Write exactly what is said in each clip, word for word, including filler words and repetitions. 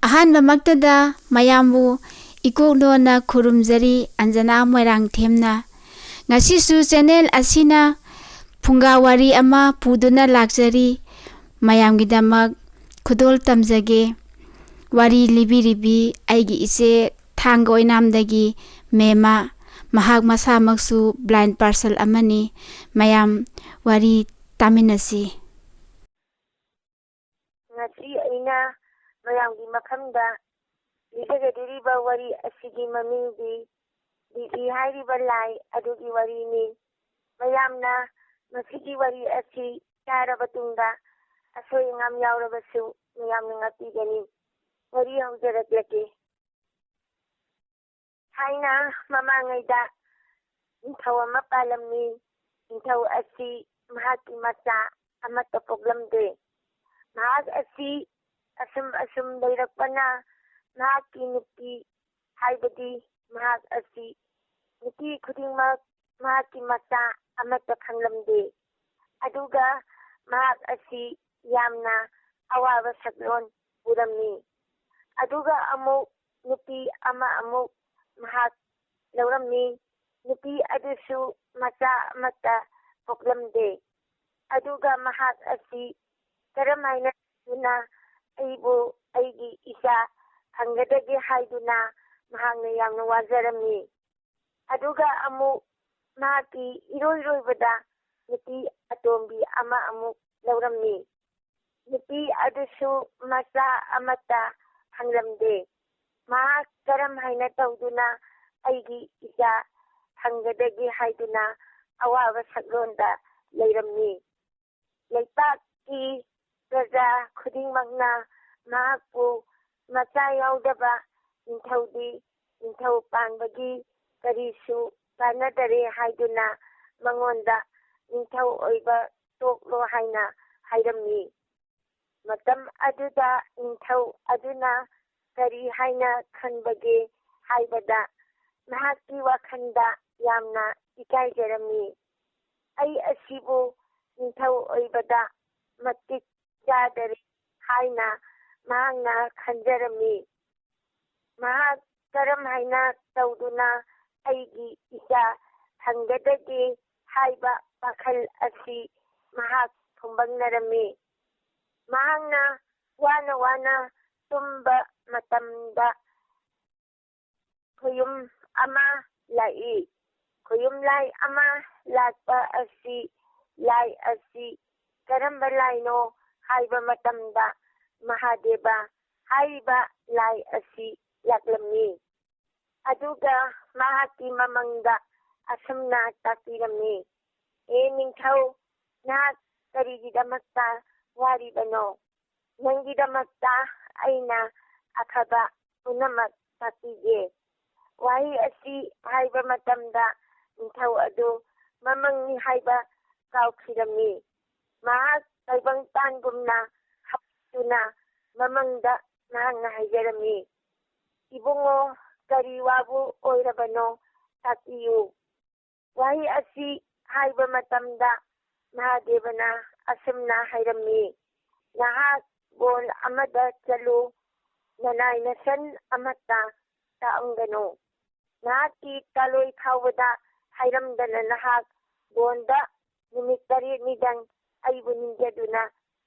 ꯑꯍꯥꯟꯕꯃꯛꯇꯗ ꯃꯌꯥꯝꯕꯨ ꯏꯀꯣꯛ ꯅꯣꯟꯅ ꯈꯨꯔꯨꯝꯖꯔꯤ, ꯑꯟꯖꯅꯥ ꯃꯣꯏꯔꯥꯡꯊꯦꯝꯅ꯫ ꯉꯁꯤꯁꯨ ꯆꯦꯅꯦꯜ ꯑꯁꯤꯅ ꯐꯨꯡꯒꯥ ꯋꯥꯔꯤ ꯑꯃ ꯄꯨꯗꯨꯅ ꯂꯥꯛꯆꯔꯤ꯫ ꯃꯌꯥꯝꯒꯤꯗꯃꯛ ꯈꯨꯗꯣꯜ ꯇꯝꯖꯒꯦ꯫ ꯋꯥꯔꯤ ꯂꯤꯕꯤꯔꯤꯕꯤ ꯑꯩꯒꯤ ꯏꯆꯦ ꯊꯥꯡꯒ ꯑꯣꯏꯅꯥꯝꯗꯒꯤ ꯃꯦꯃꯥ꯫ ꯃꯍꯥꯛ ꯃꯁꯥꯃꯛꯁꯨ blind person ꯑꯃꯅꯤ꯫ ꯃꯌꯥꯝ ꯋꯥꯔꯤ ꯇꯥꯃꯤꯟꯅꯁꯤ꯫ ꯉꯁꯤ ꯑꯩꯅ ꯃꯌꯥꯝꯒꯤ ꯃꯐꯝꯗ ꯂꯤꯖꯒꯗꯧꯔꯤꯕ ꯋꯥꯔꯤ ꯑꯁꯤꯒꯤ ꯃꯃꯤꯡꯗꯤ ꯗꯤꯗꯤ ꯍꯥꯏꯔꯤꯕ ꯂꯥꯏ ꯑꯗꯨꯒꯤ ꯋꯥꯔꯤꯅꯤ꯫ ꯃꯌꯥꯝꯅ ꯃꯁꯤꯒꯤ ꯋꯥꯔꯤ ꯑꯁꯤ ꯇꯥꯔꯕ ꯇꯨꯡꯗ ꯑꯁꯣꯏ ꯑꯉꯥꯝ ꯌꯥꯎꯔꯕꯁꯨ ꯃꯌꯥꯝꯅ ꯉꯥꯛꯄꯤꯒꯅꯤ꯫ ꯋꯥꯔꯤ ꯍꯧꯖꯔꯛꯂꯒꯦ꯫ ꯊꯥꯏꯅ ꯃꯃꯥꯡꯉꯩꯗ ꯅꯤꯡꯊꯧ ꯑꯃ ꯄꯥꯜꯂꯝꯃꯤ꯫ ꯅꯤꯡꯊꯧ ꯑꯁꯤ ꯃꯍꯥꯛꯀꯤ ꯃꯆꯥ ꯑꯃꯠꯇ ꯄꯣꯛꯂꯝꯗꯦ꯫ ꯃꯍꯥꯛ ꯑꯁꯤ ꯑꯁꯨꯝ ꯑꯁꯨꯝ ꯂꯩꯔꯛꯄꯅ ꯃꯍꯥꯛꯀꯤ ꯅꯨꯄꯤ, ꯍꯥꯏꯕꯗꯤ ꯃꯍꯥꯛ ꯑꯁꯤ ꯅꯨꯄꯤ ꯈꯨꯗꯤꯡꯃꯛ ꯃꯍꯥꯛꯀꯤ ꯃꯆꯥ ꯑꯃꯠꯇ ꯐꯪꯂꯝꯗꯦ꯫ ꯑꯗꯨꯒ ꯃꯍꯥꯛ ꯑꯁꯤ ꯌꯥꯝꯅ ꯑꯋꯥꯕ ꯁꯛꯂꯣꯟ ꯎꯔꯝꯃꯤ꯫ ꯑꯗꯨꯒ ꯑꯃꯨꯛ ꯅꯨꯄꯤ ꯑꯃ ꯑꯃꯨꯛ ꯃꯍꯥꯛ ꯂꯧꯔꯝꯃꯤ꯫ ꯅꯨꯄꯤ ꯑꯗꯨꯁꯨ ꯃꯆꯥ ꯑꯃꯠꯇ ꯄꯣꯛꯂꯝꯗꯦ꯫ ꯑꯗꯨꯒ ꯃꯍꯥꯛ ꯑꯁꯤ ꯀꯔꯝ ꯍꯥꯏꯅ ꯇꯧꯗꯨꯅ ꯑꯩꯕꯨ ꯑꯩꯒꯤ ꯏꯆꯥ ꯐꯪꯒꯗꯒꯦ ꯍꯥꯏꯗꯨꯅ ꯃꯍꯥꯛꯅ ꯌꯥꯝꯅ ꯋꯥꯖꯔꯝꯃꯤ꯫ ꯑꯗꯨꯒ ꯑꯃꯨꯛ ꯃꯍꯥꯛꯀꯤ ꯏꯔꯣꯏ ꯂꯣꯏꯕꯗ ꯅꯨꯄꯤ ꯑꯇꯣꯝꯕꯤ ꯑꯃ ꯑꯃꯨꯛ ꯂꯧꯔꯝꯃꯤ꯫ ꯅꯨꯄꯤ ꯑꯗꯨꯁꯨ ꯃꯆꯥ ꯑꯃꯠꯇ ꯐꯪꯂꯝꯗꯦ꯫ ꯃꯍꯥꯛ ꯀꯔꯝ ꯍꯥꯏꯅ ꯇꯧꯗꯨꯅ ꯑꯩꯒꯤ ꯏꯆꯥ ꯐꯪꯒꯗꯒꯦ ꯍꯥꯏꯗꯨꯅ ꯑꯋꯥꯕ ꯁꯛꯂꯣꯟꯗ ꯂꯩꯔꯝꯃꯤ꯫ ꯂꯩꯄꯥꯛꯀꯤ ꯄ꯭ꯔꯖꯥ ꯈꯨꯗꯤꯡꯃꯛꯅ ꯃꯍꯥꯛꯄꯨ ꯃꯆꯥ ꯌꯥꯎꯗꯕ ꯅꯤꯡꯊꯧꯗꯤ ꯅꯤꯡꯊꯧ ꯄꯥꯟꯕꯒꯤ ꯀꯔꯤꯁꯨ ꯀꯥꯟꯅꯗꯔꯦ ꯍꯥꯏꯗꯨꯅ ꯃꯉꯣꯟꯗ ꯅꯤꯡꯊꯧ ꯑꯣꯏꯕ ꯇꯣꯛꯂꯣ ꯍꯥꯏꯅ ꯍꯥꯏꯔꯝꯃꯤ꯫ ꯃꯇꯝ ꯑꯗꯨꯗ ꯅꯤꯡꯊꯧ ꯑꯗꯨꯅ ꯀꯔꯤ ꯍꯥꯏꯅ ꯈꯟꯕꯒꯦ ꯍꯥꯏꯕꯗ, ꯃꯍꯥꯛꯀꯤ ꯋꯥꯈꯜꯗ ꯌꯥꯝꯅ ꯏꯀꯥꯏꯖꯔꯝꯃꯤ꯫ "ꯑꯩ ꯑꯁꯤꯕꯨ ꯅꯤꯡꯊꯧ ꯑꯣꯏꯕꯗ ꯃꯇꯤꯛ ꯆꯥꯗꯔꯦ" ꯍꯥꯏꯅ ꯃꯍꯥꯛꯅ ꯈꯟꯖꯔꯝꯃꯤ꯫ ꯃꯍꯥꯛ ꯀꯔꯝ ꯍꯥꯏꯅ ꯇꯧꯗꯨꯅ ꯑꯩꯒꯤ ꯏꯆꯥ ꯐꯪꯒꯗꯒꯦ ꯍꯥꯏꯕ ꯋꯥꯈꯜ ꯑꯁꯤ ꯃꯍꯥꯛ ꯐꯨꯝꯕꯪꯅꯔꯝꯃꯤ꯫ ꯃꯍꯥꯛꯅ ꯋꯥꯅ ꯋꯥꯅ ꯇꯨꯝꯕ ꯃꯇꯝꯗ ꯈꯨꯌꯨꯝ ꯑꯃ ꯂꯥꯛꯏ꯫ ꯈꯨꯌꯨꯝ ꯂꯥꯏ ꯑꯃ ꯂꯥꯛꯄ ꯑꯁꯤ, ꯂꯥꯏ ꯑꯁꯤ ꯀꯔꯝꯕ ꯂꯥꯏꯅꯣ ꯍꯥꯏꯕ ꯃꯇꯝꯗ ꯃꯍꯥꯗꯦꯕ ꯍꯥꯏꯔꯤꯕ ꯂꯥꯏ ꯑꯁꯤ ꯂꯥꯛꯂꯝꯃꯤ꯫ ꯑꯗꯨꯒ ꯃꯍꯥꯛꯀꯤ ꯃꯃꯪꯗ ꯑꯁꯨꯝꯅ ꯇꯥꯛꯄꯤꯔꯝꯃꯤ, "ꯍꯦ ꯅꯤꯡꯊꯧ, ꯅꯍꯥꯛ ꯀꯔꯤꯒꯤꯗꯃꯛꯇ ꯋꯥꯔꯤꯕꯅꯣ? ꯅꯪꯒꯤꯗꯃꯛꯇ ꯑꯩꯅ ꯑꯐꯕ ꯄꯨꯝꯅꯃꯛ ꯇꯥꯛꯄꯤꯒꯦ"꯫ ꯋꯥꯍꯩ ꯑꯁꯤ ꯍꯥꯏꯕ ꯃꯇꯝꯗ ꯅꯤꯡꯊꯧ ꯑꯗꯨ ꯃꯃꯪꯅꯤ ꯍꯥꯏꯕ ꯀꯥꯎꯈꯤꯔꯝꯃꯤ꯫ ꯃꯍꯥꯛ ꯇꯥꯏꯕꯪꯄꯥꯟꯒꯨꯝꯅ ꯍꯥꯞꯇꯨꯅ ꯃꯃꯪꯗ ꯃꯍꯥꯛꯅ ꯍꯥꯏꯖꯔꯝꯃꯤ, "ꯏꯕꯨꯡꯉꯣ, ꯀꯔꯤ ꯋꯥꯕꯨ ꯑꯣꯏꯔꯕꯅꯣ? ꯇꯥꯛꯄꯤꯌꯨ"꯫ ꯋꯥꯍꯩ ꯑꯁꯤ ꯍꯥꯏꯕ ꯃꯇꯝꯗ ꯃꯍꯥꯗꯦꯕꯅ ꯑꯁꯨꯝꯅ ꯍꯥꯏꯔꯝꯃꯤ, "ꯅꯍꯥꯛ ꯕꯣꯟ ꯑꯃꯗ ꯆꯠꯂꯨ, ꯅꯅꯥꯏ ꯅꯁꯟ ꯑꯃꯠꯇ ꯇꯥꯛꯑꯝꯒꯅꯨ꯫ ꯅꯍꯥꯛꯀꯤ ꯀꯥꯂꯣꯏ ꯐꯥꯎꯕꯗ ꯍꯥꯏꯔꯝꯗꯅ ꯅꯍꯥꯛ ꯕꯣꯟꯗ ꯅꯨꯃꯤꯠ ꯇꯔꯦꯠꯅꯤꯗꯪ ꯑꯩꯕꯨ ꯅꯤꯡꯖꯗꯨꯅ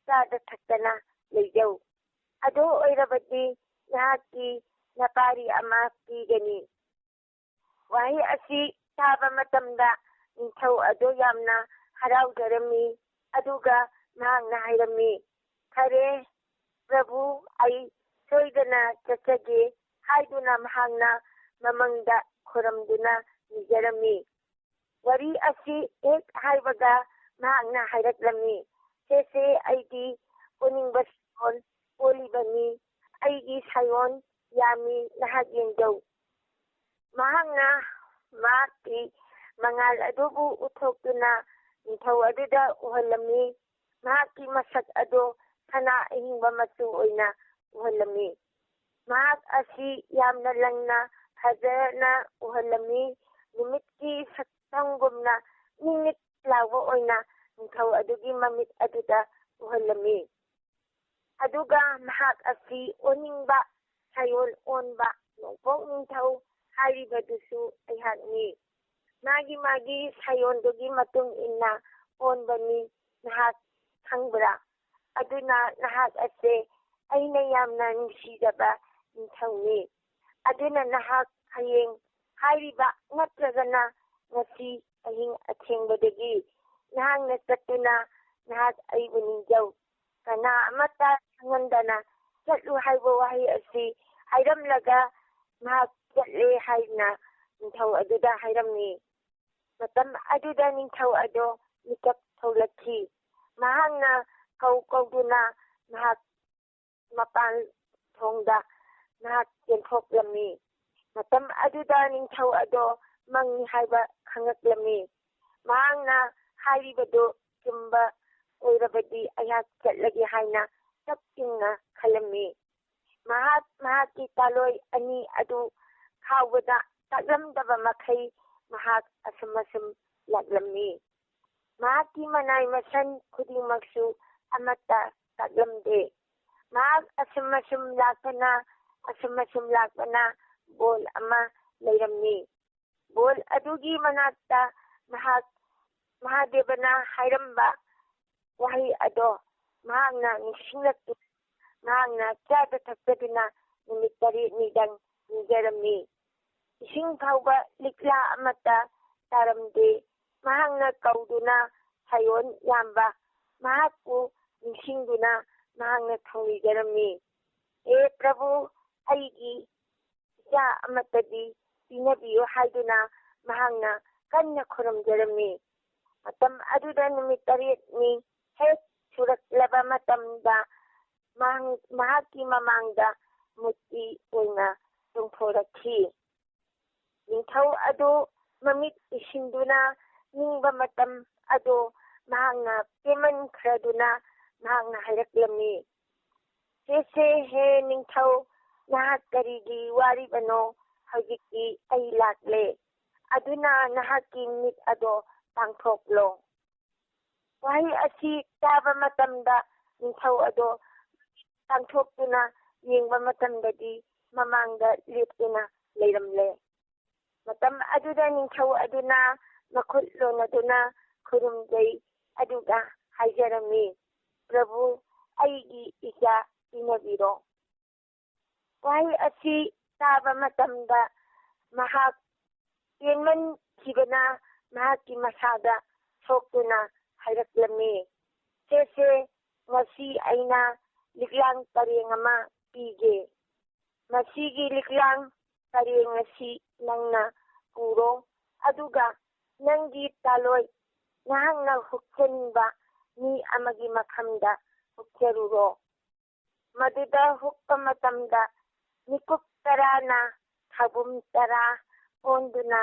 ꯆꯥꯗ ꯊꯛꯇꯅ ꯂꯩꯖꯧ꯫ ꯑꯗꯨ ꯑꯣꯏꯔꯕꯗꯤ ꯅꯍꯥꯛꯀꯤ ꯅꯄꯥꯔꯤ ꯑꯃ ꯄꯤꯒꯅꯤ"꯫ ꯋꯥꯍꯩ ꯑꯁꯤ ꯇꯥꯕ ꯃꯇꯝꯗ ꯅꯤꯡꯊꯧ ꯑꯗꯨ ꯌꯥꯝꯅ ꯍꯔꯥꯎꯖꯔꯝꯃꯤ꯫ ꯑꯗꯨꯒ ꯃꯍꯥꯛꯅ ꯍꯥꯏꯔꯝꯃꯤ, "ꯐꯔꯦ, ꯄ꯭ꯔꯚꯨ, ꯑꯩ ꯁꯣꯏꯗꯅ ꯆꯠꯆꯒꯦ" ꯍꯥꯏꯗꯨꯅ ꯃꯍꯥꯛꯅ ꯃꯃꯪꯗ ꯈꯨꯔꯨꯝꯗꯨꯅ ꯅꯤꯖꯔꯝꯃꯤ꯫ ꯋꯥꯔꯤ ꯑꯁꯤ ꯍꯦꯛ ꯍꯥꯏꯕꯒ ꯃꯍꯥꯛꯅ ꯍꯥꯏꯔꯛꯂꯝꯃꯤ, "ꯁꯦ ꯁꯦ, ꯑꯩꯗꯤ ꯑꯣꯅꯤꯡꯕ ꯁꯥꯏꯑꯣꯟ ꯑꯣꯜꯂꯤꯕꯅꯤ꯫ ꯑꯩꯒꯤ ꯁꯥꯏꯑꯣꯟ ꯌꯥꯝꯃꯤ, ꯅꯍꯥꯛ ꯌꯦꯡꯖꯧ"꯫ ꯃꯍꯥꯛꯅ ꯃꯍꯥꯛꯀꯤ ꯃꯉꯥꯜ ꯑꯗꯨꯕꯨ ꯎꯠꯊꯣꯛꯇꯨꯅ ꯅꯤꯡꯊꯧ ꯑꯗꯨꯗ ꯎꯍꯜꯂꯝꯃꯤ꯫ ꯃꯍꯥꯛꯀꯤ ꯃꯁꯛ ꯑꯗꯨ ꯁꯅꯥ ꯑꯍꯤꯡꯕ ꯃꯆꯨ ꯑꯣꯏꯅ ꯎꯍꯜꯂꯝꯃꯤ꯫ ꯃꯍꯥꯛ ꯑꯁꯤ ꯌꯥꯝꯅ ꯂꯪꯅ ꯐꯖꯅ ꯎꯍꯜꯂꯝꯃꯤ꯫ ꯅꯨꯃꯤꯠꯀꯤ ꯁꯛꯇꯝꯒꯨꯝꯅ ꯃꯤꯡ ꯃꯤꯠ ꯂꯥꯎꯕ ꯑꯣꯏꯅ ꯅꯤꯡꯊꯧ ꯑꯗꯨꯒꯤ ꯃꯃꯤꯠ ꯑꯗꯨꯗ ꯎꯍꯜꯂꯝꯃꯤ꯫ ꯑꯗꯨꯒ ꯃꯍꯥꯛ ꯑꯁꯤ ꯑꯣꯟꯅꯤꯡꯕ ꯁꯥꯏꯑꯣꯟ ꯑꯣꯟꯕ ꯅꯣꯡꯄꯣꯛ ꯅꯤꯡꯊꯧ ꯍꯥꯏꯔꯤꯕꯗꯨꯁꯨ ꯑꯩꯍꯥꯛꯅꯤ꯫ ꯃꯥꯒꯤ ꯃꯥꯒꯤ ꯁꯥꯏꯑꯣꯟꯗꯨꯒꯤ ꯃꯇꯨꯡ ꯏꯟꯅ ꯑꯣꯟꯕꯅꯤ꯫ ꯅꯍꯥꯛ ꯈꯪꯕ꯭ꯔꯥ? ꯑꯗꯨꯅ ꯅꯍꯥꯛ ꯑꯁꯦ ꯑꯩꯅ ꯌꯥꯝꯅ ꯅꯨꯡꯁꯤꯖꯕ ꯅꯤꯡꯊꯧꯅꯤ꯫ ꯑꯗꯨꯅ ꯅꯍꯥꯛ ꯍꯌꯦꯡ ꯍꯥꯏꯔꯤꯕ ꯅꯠꯇ꯭ꯔꯒꯅ ꯉꯁꯤ ꯑꯍꯤꯡ ꯑꯊꯦꯡꯕꯗꯒꯤ ꯅꯍꯥꯛꯅ ꯆꯠꯇꯨꯅ ꯅꯍꯥꯛ ꯑꯩꯕꯨ ꯅꯤꯡꯖꯧ꯫ ꯀꯅꯥ ꯑꯃꯠꯇ ꯈꯪꯍꯟꯗꯅ ꯆꯠꯂꯨ ꯍꯥꯏꯕ ꯋꯥꯍꯩ ꯑꯁꯤ ꯍꯥꯏꯔꯝꯂꯒ ꯃꯍꯥꯛ ꯆꯠꯂꯦ ꯍꯥꯏꯅ ꯅꯤꯡꯊꯧ ꯑꯗꯨꯗ ꯍꯥꯏꯔꯝꯃꯤ꯫ ꯃꯇꯝ ꯑꯗꯨꯗ ꯅꯤꯡꯊꯧ ꯑꯗꯣ ꯃꯤꯀꯞ ꯊꯣꯛꯂꯛꯈꯤ꯫ ꯃꯍꯥꯛꯅ ꯀꯧ ꯀꯧꯗꯨꯅ ꯃꯍꯥꯛ ꯃꯄꯥꯟ ꯊꯣꯡꯗ ꯃꯍꯥꯛ ꯆꯦꯟꯊꯣꯛꯂꯝꯃꯤ꯫ ꯃꯇꯝ ꯑꯗꯨꯗ ꯅꯤꯡꯊꯧ ꯑꯗꯣ ꯃꯪꯅꯤ ꯍꯥꯏꯕ ꯈꯪꯂꯛꯂꯝꯃꯤ꯫ ꯃꯍꯥꯛꯅ ꯍꯥꯏꯔꯤꯕꯗꯨ ꯆꯨꯝꯕ ꯑꯣꯏꯔꯕꯗꯤ ꯑꯩꯍꯥꯛ ꯆꯠꯂꯒꯦ ꯍꯥꯏꯅ ꯇꯞ ꯏꯪꯅ ꯈꯜꯂꯝꯃꯤ꯫ ꯃꯍꯥꯛ ꯃꯍꯥꯛꯀꯤ ꯇꯥꯂꯣꯏ ꯑꯅꯤ ꯑꯗꯨ ꯈꯥꯎꯕꯗ ꯇꯥꯛꯂꯝꯗꯕ ꯃꯈꯩ ꯃꯍꯥꯛ ꯑꯁꯨꯝ ꯑꯁꯨꯝ ꯂꯥꯛꯂꯝꯃꯤ꯫ ꯃꯍꯥꯛꯀꯤ ꯃꯅꯥꯏ ꯃꯁꯟ ꯈꯨꯗꯤꯡꯃꯛꯁꯨ ꯑꯃꯠꯇ ꯇꯥꯛꯂꯝꯗꯦ꯫ ꯃꯍꯥꯛ ꯑꯁꯨꯝ ꯑꯁꯨꯝ ꯂꯥꯛꯄꯅ, ꯑꯁꯨꯝ ꯑꯁꯨꯝ ꯂꯥꯛꯄꯅ ꯕꯣꯜ ꯑꯃ ꯂꯩꯔꯝꯃꯤ꯫ ꯕꯣꯜ ꯑꯗꯨꯒꯤ ꯃꯅꯥꯛꯇ ꯃꯍꯥꯛ ꯃꯍꯥꯗꯦꯕꯅ ꯍꯥꯏꯔꯝꯕ ꯋꯥꯍꯩ ꯑꯗꯣ ꯃꯍꯥꯛꯅ ꯅꯤꯡꯁꯤꯡꯂꯛꯇꯨꯅ ꯃꯍꯥꯛꯅ ꯆꯥꯗ ꯊꯛꯇꯗꯨꯅ ꯅꯨꯃꯤꯠ ꯇꯔꯦꯠꯅꯤꯗꯪ ꯅꯤꯖꯔꯝꯃꯤ꯫ ꯏꯁꯤꯡ ꯐꯥꯎꯕ ꯂꯤꯛꯂꯥ ꯑꯃꯠꯇ ꯇꯥꯔꯝꯗꯦ꯫ ꯃꯍꯥꯛꯅ ꯀꯧꯗꯨꯅ ꯁꯥꯏꯑꯣꯟ ꯌꯥꯝꯕ ꯃꯍꯥꯛꯄꯨ ꯅꯤꯡꯁꯤꯡꯗꯨꯅ ꯃꯍꯥꯛꯅ ꯊꯧꯅꯤꯖꯔꯝꯃꯤ꯫ "ꯍꯦ ꯄ꯭ꯔꯚꯨ, ꯑꯩꯒꯤ ꯏꯆꯥ ꯑꯃꯠꯇꯗꯤ ꯄꯤꯅꯕꯤꯌꯨ" ꯍꯥꯏꯗꯨꯅ ꯃꯍꯥꯛꯅ ꯀꯟꯅ ꯈꯨꯔꯨꯝꯖꯔꯝꯃꯤ꯫ ꯃꯇꯝ ꯑꯗꯨꯗ ꯅꯨꯃꯤꯠ ꯇꯔꯦꯠꯅꯤ ꯍꯦꯛ ꯁꯨꯔꯛꯂꯕ ꯃꯇꯝꯗ ꯃꯍꯥꯛ-, ꯃꯍꯥꯛꯀꯤ ꯃꯃꯥꯡꯗ ꯃꯨꯔꯇꯤ ꯑꯣꯏꯅ ꯆꯣꯡꯊꯣꯔꯛꯈꯤ꯫ ꯅꯤꯡꯊꯧ ꯑꯗꯨ ꯃꯃꯤꯠ ꯎꯏꯁꯤꯟꯗꯨꯅ ꯅꯤꯡꯕ ꯃꯇꯝ ꯑꯗꯨ ꯃꯍꯥꯛꯅ ꯄꯦꯟꯃꯟꯈ꯭ꯔꯗꯨꯅ ꯃꯍꯥꯛꯅ ꯍꯥꯏꯔꯛꯂꯝꯃꯤ, "ꯁꯦ ꯁꯦ, ꯍꯦ ꯅꯤꯡꯊꯧ, ꯅꯍꯥꯛ ꯀꯔꯤꯒꯤ ꯋꯥꯔꯤꯕꯅꯣ? ꯍꯧꯖꯤꯛꯇꯤ ꯑꯩ ꯂꯥꯛꯂꯦ꯫ ꯑꯗꯨꯅ ꯅꯍꯥꯛꯀꯤ ꯃꯤꯠ ꯑꯗꯣ ꯄꯥꯡꯊꯣꯛꯂꯣ"꯫ ꯋꯥꯍꯩ ꯑꯁꯤ ꯇꯥꯕ ꯃꯇꯝꯗ ꯅꯤꯡꯊꯧ ꯑꯗꯣ ꯄꯥꯡꯊꯣꯛꯇꯨꯅ ꯌꯦꯡꯕ ꯃꯇꯝꯗꯗꯤ ꯃꯃꯥꯡꯗ ꯂꯦꯞꯇꯨꯅ ꯂꯩꯔꯝꯂꯦ꯫ ꯃꯇꯝ ꯑꯗꯨꯗ ꯅꯤꯡꯊꯧ ꯑꯗꯨꯅ ꯃꯈꯨꯠ ꯂꯣꯟꯅꯗꯨꯅ ꯈꯨꯔꯨꯝꯖꯩ, ꯑꯗꯨꯒ ꯍꯥꯏꯖꯔꯝꯃꯤ, "ꯄ꯭ꯔꯚꯨ, ꯑꯩꯒꯤ ꯏꯆꯥ ꯄꯤꯅꯕꯤꯔꯣ"꯫ ꯋꯥꯍꯩ ꯑꯁꯤ ꯇꯥꯕ ꯃꯇꯝꯗ ꯃꯍꯥꯛ ꯄꯦꯟꯃꯟꯈꯤꯕꯅ ꯃꯍꯥꯛꯀꯤ ꯃꯁꯥꯗ ꯁꯣꯛꯇꯨꯅ ꯍꯥꯏꯔꯛꯂꯝꯃꯤ, "ꯁꯦ ꯁꯦ, ꯉꯁꯤ ꯑꯩꯅ ꯂꯤꯛꯂꯥꯡ ꯄꯔꯦꯡ ꯑꯃ ꯄꯤꯒꯦ꯫ ꯃꯁꯤꯒꯤ ꯂꯤꯛꯂꯥꯡ ꯄꯔꯦꯡ ꯑꯁꯤ ꯅꯪꯅ ꯄꯨꯔꯣ, ꯑꯗꯨꯒ ꯅꯪꯒꯤ ꯇꯥꯂꯣꯏ ꯅꯍꯥꯛꯅ ꯍꯨꯛꯆꯅꯤꯡꯕ ꯃꯤ ꯑꯃꯒꯤ ꯃꯐꯝꯗ ꯍꯨꯛꯆꯔꯨꯔꯣ꯫ ꯃꯗꯨꯗ ꯍꯨꯛꯄ ꯃꯇꯝꯗ ꯃꯤꯀꯨꯞ ꯇꯔꯥꯅ ꯊꯥꯕꯨꯝ ꯇꯔꯥ ꯑꯣꯟꯗꯨꯅ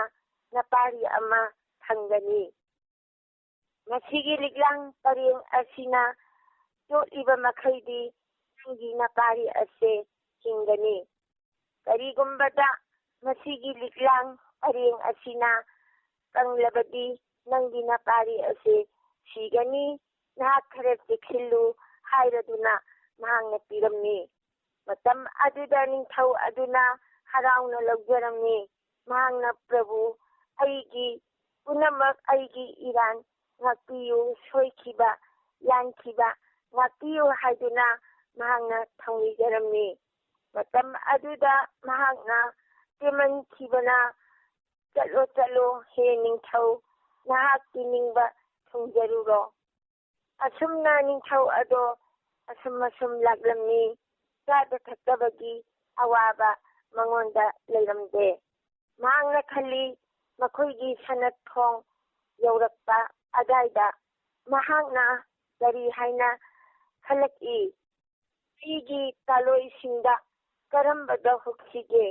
ꯅꯄꯥꯔꯤ ꯑꯃ ꯐꯪꯒꯅꯤ꯫ ꯃꯁꯤꯒꯤ ꯂꯤꯛꯂꯥꯡ ꯄꯔꯦꯡ ꯑꯁꯤꯅ ꯆꯣꯠꯂꯤꯕ ꯃꯈꯩꯗꯤ ꯅꯪꯒꯤ ꯅꯄꯥꯔꯤ ꯑꯁꯦ ꯍꯤꯡꯒꯅꯤ꯫ ꯀꯔꯤꯒꯨꯝꯕꯗ ꯃꯁꯤꯒꯤ ꯂꯤꯛꯂꯥꯡ ꯄꯔꯦꯡ ꯑꯁꯤꯅ ꯀꯪꯂꯕꯗꯤ ꯅꯪꯒꯤ ꯅꯄꯥꯔꯤ ꯑꯁꯦ ꯁꯤꯒꯅꯤ꯫ ꯅꯍꯥꯛ ꯈꯔ ꯆꯦꯛꯁꯤꯜꯂꯨ" ꯍꯥꯏꯔꯗꯨꯅ ꯃꯍꯥꯛꯅ ꯄꯤꯔꯝꯃꯤ꯫ ꯃꯇꯝ ꯑꯗꯨꯗ ꯅꯤꯡꯊꯧ ꯑꯗꯨꯅ ꯍꯔꯥꯎꯅ ꯂꯧꯖꯔꯝꯃꯤ꯫ ꯃꯍꯥꯛꯅ, "ꯄ꯭ꯔꯚꯨ, ꯑꯩꯒꯤ ꯄꯨꯝꯅꯃꯛ ꯑꯩꯒꯤ ꯏꯔꯥꯟ ꯉꯥꯛꯄꯤꯌꯨ, ꯁꯣꯏꯈꯤꯕ, ꯂꯥꯟꯈꯤꯕ ꯉꯥꯛꯄꯤꯌꯨ" ꯍꯥꯏꯗꯨꯅ ꯃꯍꯥꯛꯅ ꯊꯧꯅꯤꯖꯔꯝꯃꯤ꯫ ꯃꯇꯝ ꯑꯗꯨꯗ ꯃꯍꯥꯛꯅ ꯇꯦꯃꯟꯈꯤꯕꯅ, "ꯆꯠꯂꯣ, ꯆꯠꯂꯣ, ꯍꯦ ꯅꯤꯡꯊꯧ, ꯅꯍꯥꯛꯀꯤ ꯅꯤꯡꯕ ꯊꯨꯡꯖꯔꯨꯔꯣ"꯫ ꯑꯁꯨꯝꯅ ꯅꯤꯡꯊꯧ ꯑꯗꯣ ꯑꯁꯨꯝ ꯑꯁꯨꯝ ꯂꯥꯛꯂꯝꯃꯤ꯫ ꯆꯥꯗ ꯊꯛꯇꯕꯒꯤ ꯑꯋꯥꯕ ꯃꯉꯣꯟꯗ ꯂꯩꯔꯝꯗꯦ꯫ ꯃꯍꯥꯛꯅ ꯈꯜꯂꯤ, ꯃꯈꯣꯏꯒꯤ ꯁꯅꯠ ꯊꯣꯡ ꯌꯧꯔꯛꯄ ꯑꯗꯥꯏꯗ ꯃꯍꯥꯛꯅ ꯀꯔꯤ ꯍꯥꯏꯅ ꯈꯜꯂꯛꯏ? "ꯑꯩꯒꯤ ꯇꯥꯂꯣꯏꯁꯤꯡꯗ ꯀꯔꯝꯕꯗ ꯍꯨꯛꯁꯤꯒꯦ?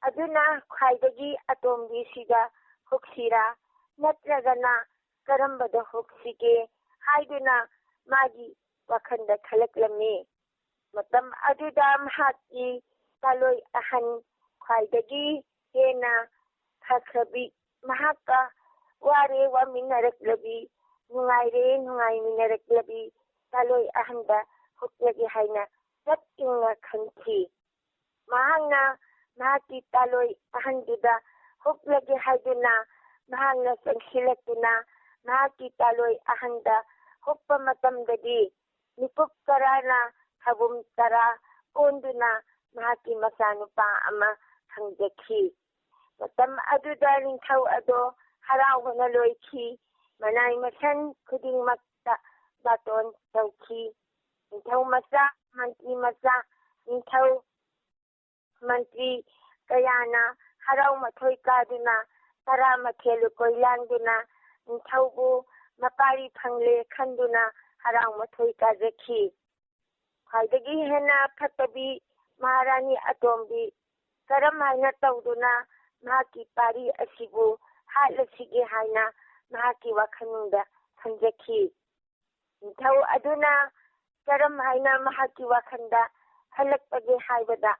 ꯑꯗꯨꯅ ꯈ꯭ꯋꯥꯏꯗꯒꯤ ꯑꯇꯣꯝꯕꯤꯁꯤꯗ ꯍꯨꯛꯁꯤꯔꯥ, ꯅꯠꯇ꯭ꯔꯒꯅ ꯀꯔꯝꯕꯗ ꯍꯨꯛꯁꯤꯒꯦ?" ꯍꯥꯏꯗꯨꯅ ꯃꯥꯒꯤ ꯋꯥꯈꯜꯗ ꯈꯜꯂꯛꯂꯝꯃꯤ꯫ ꯃꯇꯝ ꯑꯗꯨꯗ ꯃꯍꯥꯛꯀꯤ ꯇꯥꯂꯣꯏ ꯑꯍꯟ, ꯈ꯭ꯋꯥꯏꯗꯒꯤ ꯍꯦꯟꯅ ꯐꯈ꯭ꯔꯕꯤ, ꯃꯍꯥꯛꯀ ꯋꯥꯔꯦ ꯋꯥꯃꯤꯟꯅꯔꯛꯂꯕꯤ, ꯅꯨꯡꯉꯥꯏꯔꯦ ꯅꯨꯡꯉꯥꯏꯃꯤꯟꯅꯔꯛꯂꯕꯤ ꯇꯥꯂꯣꯏ ꯑꯍꯟꯗ ꯍꯨꯞꯂꯒꯦ ꯍꯥꯏꯅ ꯆꯞ ꯌꯨꯡꯅ ꯈꯟꯈꯤ꯫ ꯃꯍꯥꯛꯅ ꯃꯍꯥꯛꯀꯤ ꯇꯥꯂꯣꯏ ꯑꯍꯟꯗꯨꯗ ꯍꯨꯞꯂꯒꯦ ꯍꯥꯏꯗꯨꯅ ꯃꯍꯥꯛꯅ ꯆꯪꯁꯤꯜꯂꯛꯇꯨꯅ ꯃꯍꯥꯛꯀꯤ ꯇꯥꯂꯣꯏ ꯑꯍꯟꯗ ꯍꯨꯞꯄ ꯃꯇꯝꯗꯗꯤ ꯃꯤꯀꯨꯞ ꯇꯔꯥꯅ ꯊꯥꯕꯨꯝ ꯇꯔꯥ ꯑꯣꯟꯗꯨꯅ ꯃꯍꯥꯛꯀꯤ ꯃꯆꯥꯅꯨꯄꯥ ꯑꯃ ꯐꯪꯖꯈꯤ꯫ ꯃꯇꯝ ꯑꯗꯨꯗ ꯅꯤꯡꯊꯧ ꯑꯗꯣ ꯍꯔꯥꯎꯕꯅ ꯂꯣꯏꯈꯤ꯫ ꯃꯅꯥꯏ ꯃꯁꯟ ꯈꯨꯗꯤꯡꯃꯛꯇ ꯕꯥꯇꯣꯟ ꯇꯧꯈꯤ꯫ ꯅꯤꯡꯊꯧ ꯃꯆꯥ, ꯃꯟꯇ꯭ꯔꯤ ꯃꯆꯥ, ꯅꯤꯡꯊꯧ ꯃꯟꯇ꯭ꯔꯤ ꯀꯌꯥꯅ ꯍꯔꯥꯎ ꯃꯊꯣꯏ ꯀꯥꯗꯨꯅ ꯇꯔꯥꯃꯊꯦꯜ ꯂꯨꯀꯣꯏ ꯂꯥꯡꯗꯨꯅ ꯅꯤꯡꯊꯧꯕꯨ ꯃꯄꯥꯔꯤ ꯐꯪꯂꯦ ꯈꯟꯗꯨꯅ ꯍꯔꯥꯎ ꯃꯊꯣꯏ ꯀꯥꯖꯈꯤ꯫ ꯈ꯭ꯋꯥꯏꯗꯒꯤ ꯍꯦꯟꯅ ꯐꯠꯇꯕꯤ ꯃꯍꯥꯔꯥꯅꯤ ꯑꯇꯣꯝꯕꯤ ꯀꯔꯝ ꯍꯥꯏꯅ ꯇꯧꯗꯨꯅ ꯃꯍꯥꯛꯀꯤ ꯄꯥꯔꯤ ꯑꯁꯤꯕꯨ ꯍꯥꯠꯂꯁꯤꯒꯦ ꯍꯥꯏꯅ ꯃꯍꯥꯛꯀꯤ ꯋꯥꯈꯜꯗ ꯈꯟꯖꯈꯤ꯫ ꯅꯤꯡꯊꯧ ꯑꯗꯨꯅ ꯀꯔꯝ ꯍꯥꯏꯅ ꯃꯍꯥꯛꯀꯤ ꯋꯥꯈꯜꯗ ꯈꯜꯂꯛꯄꯒꯦ ꯍꯥꯏꯕꯗ,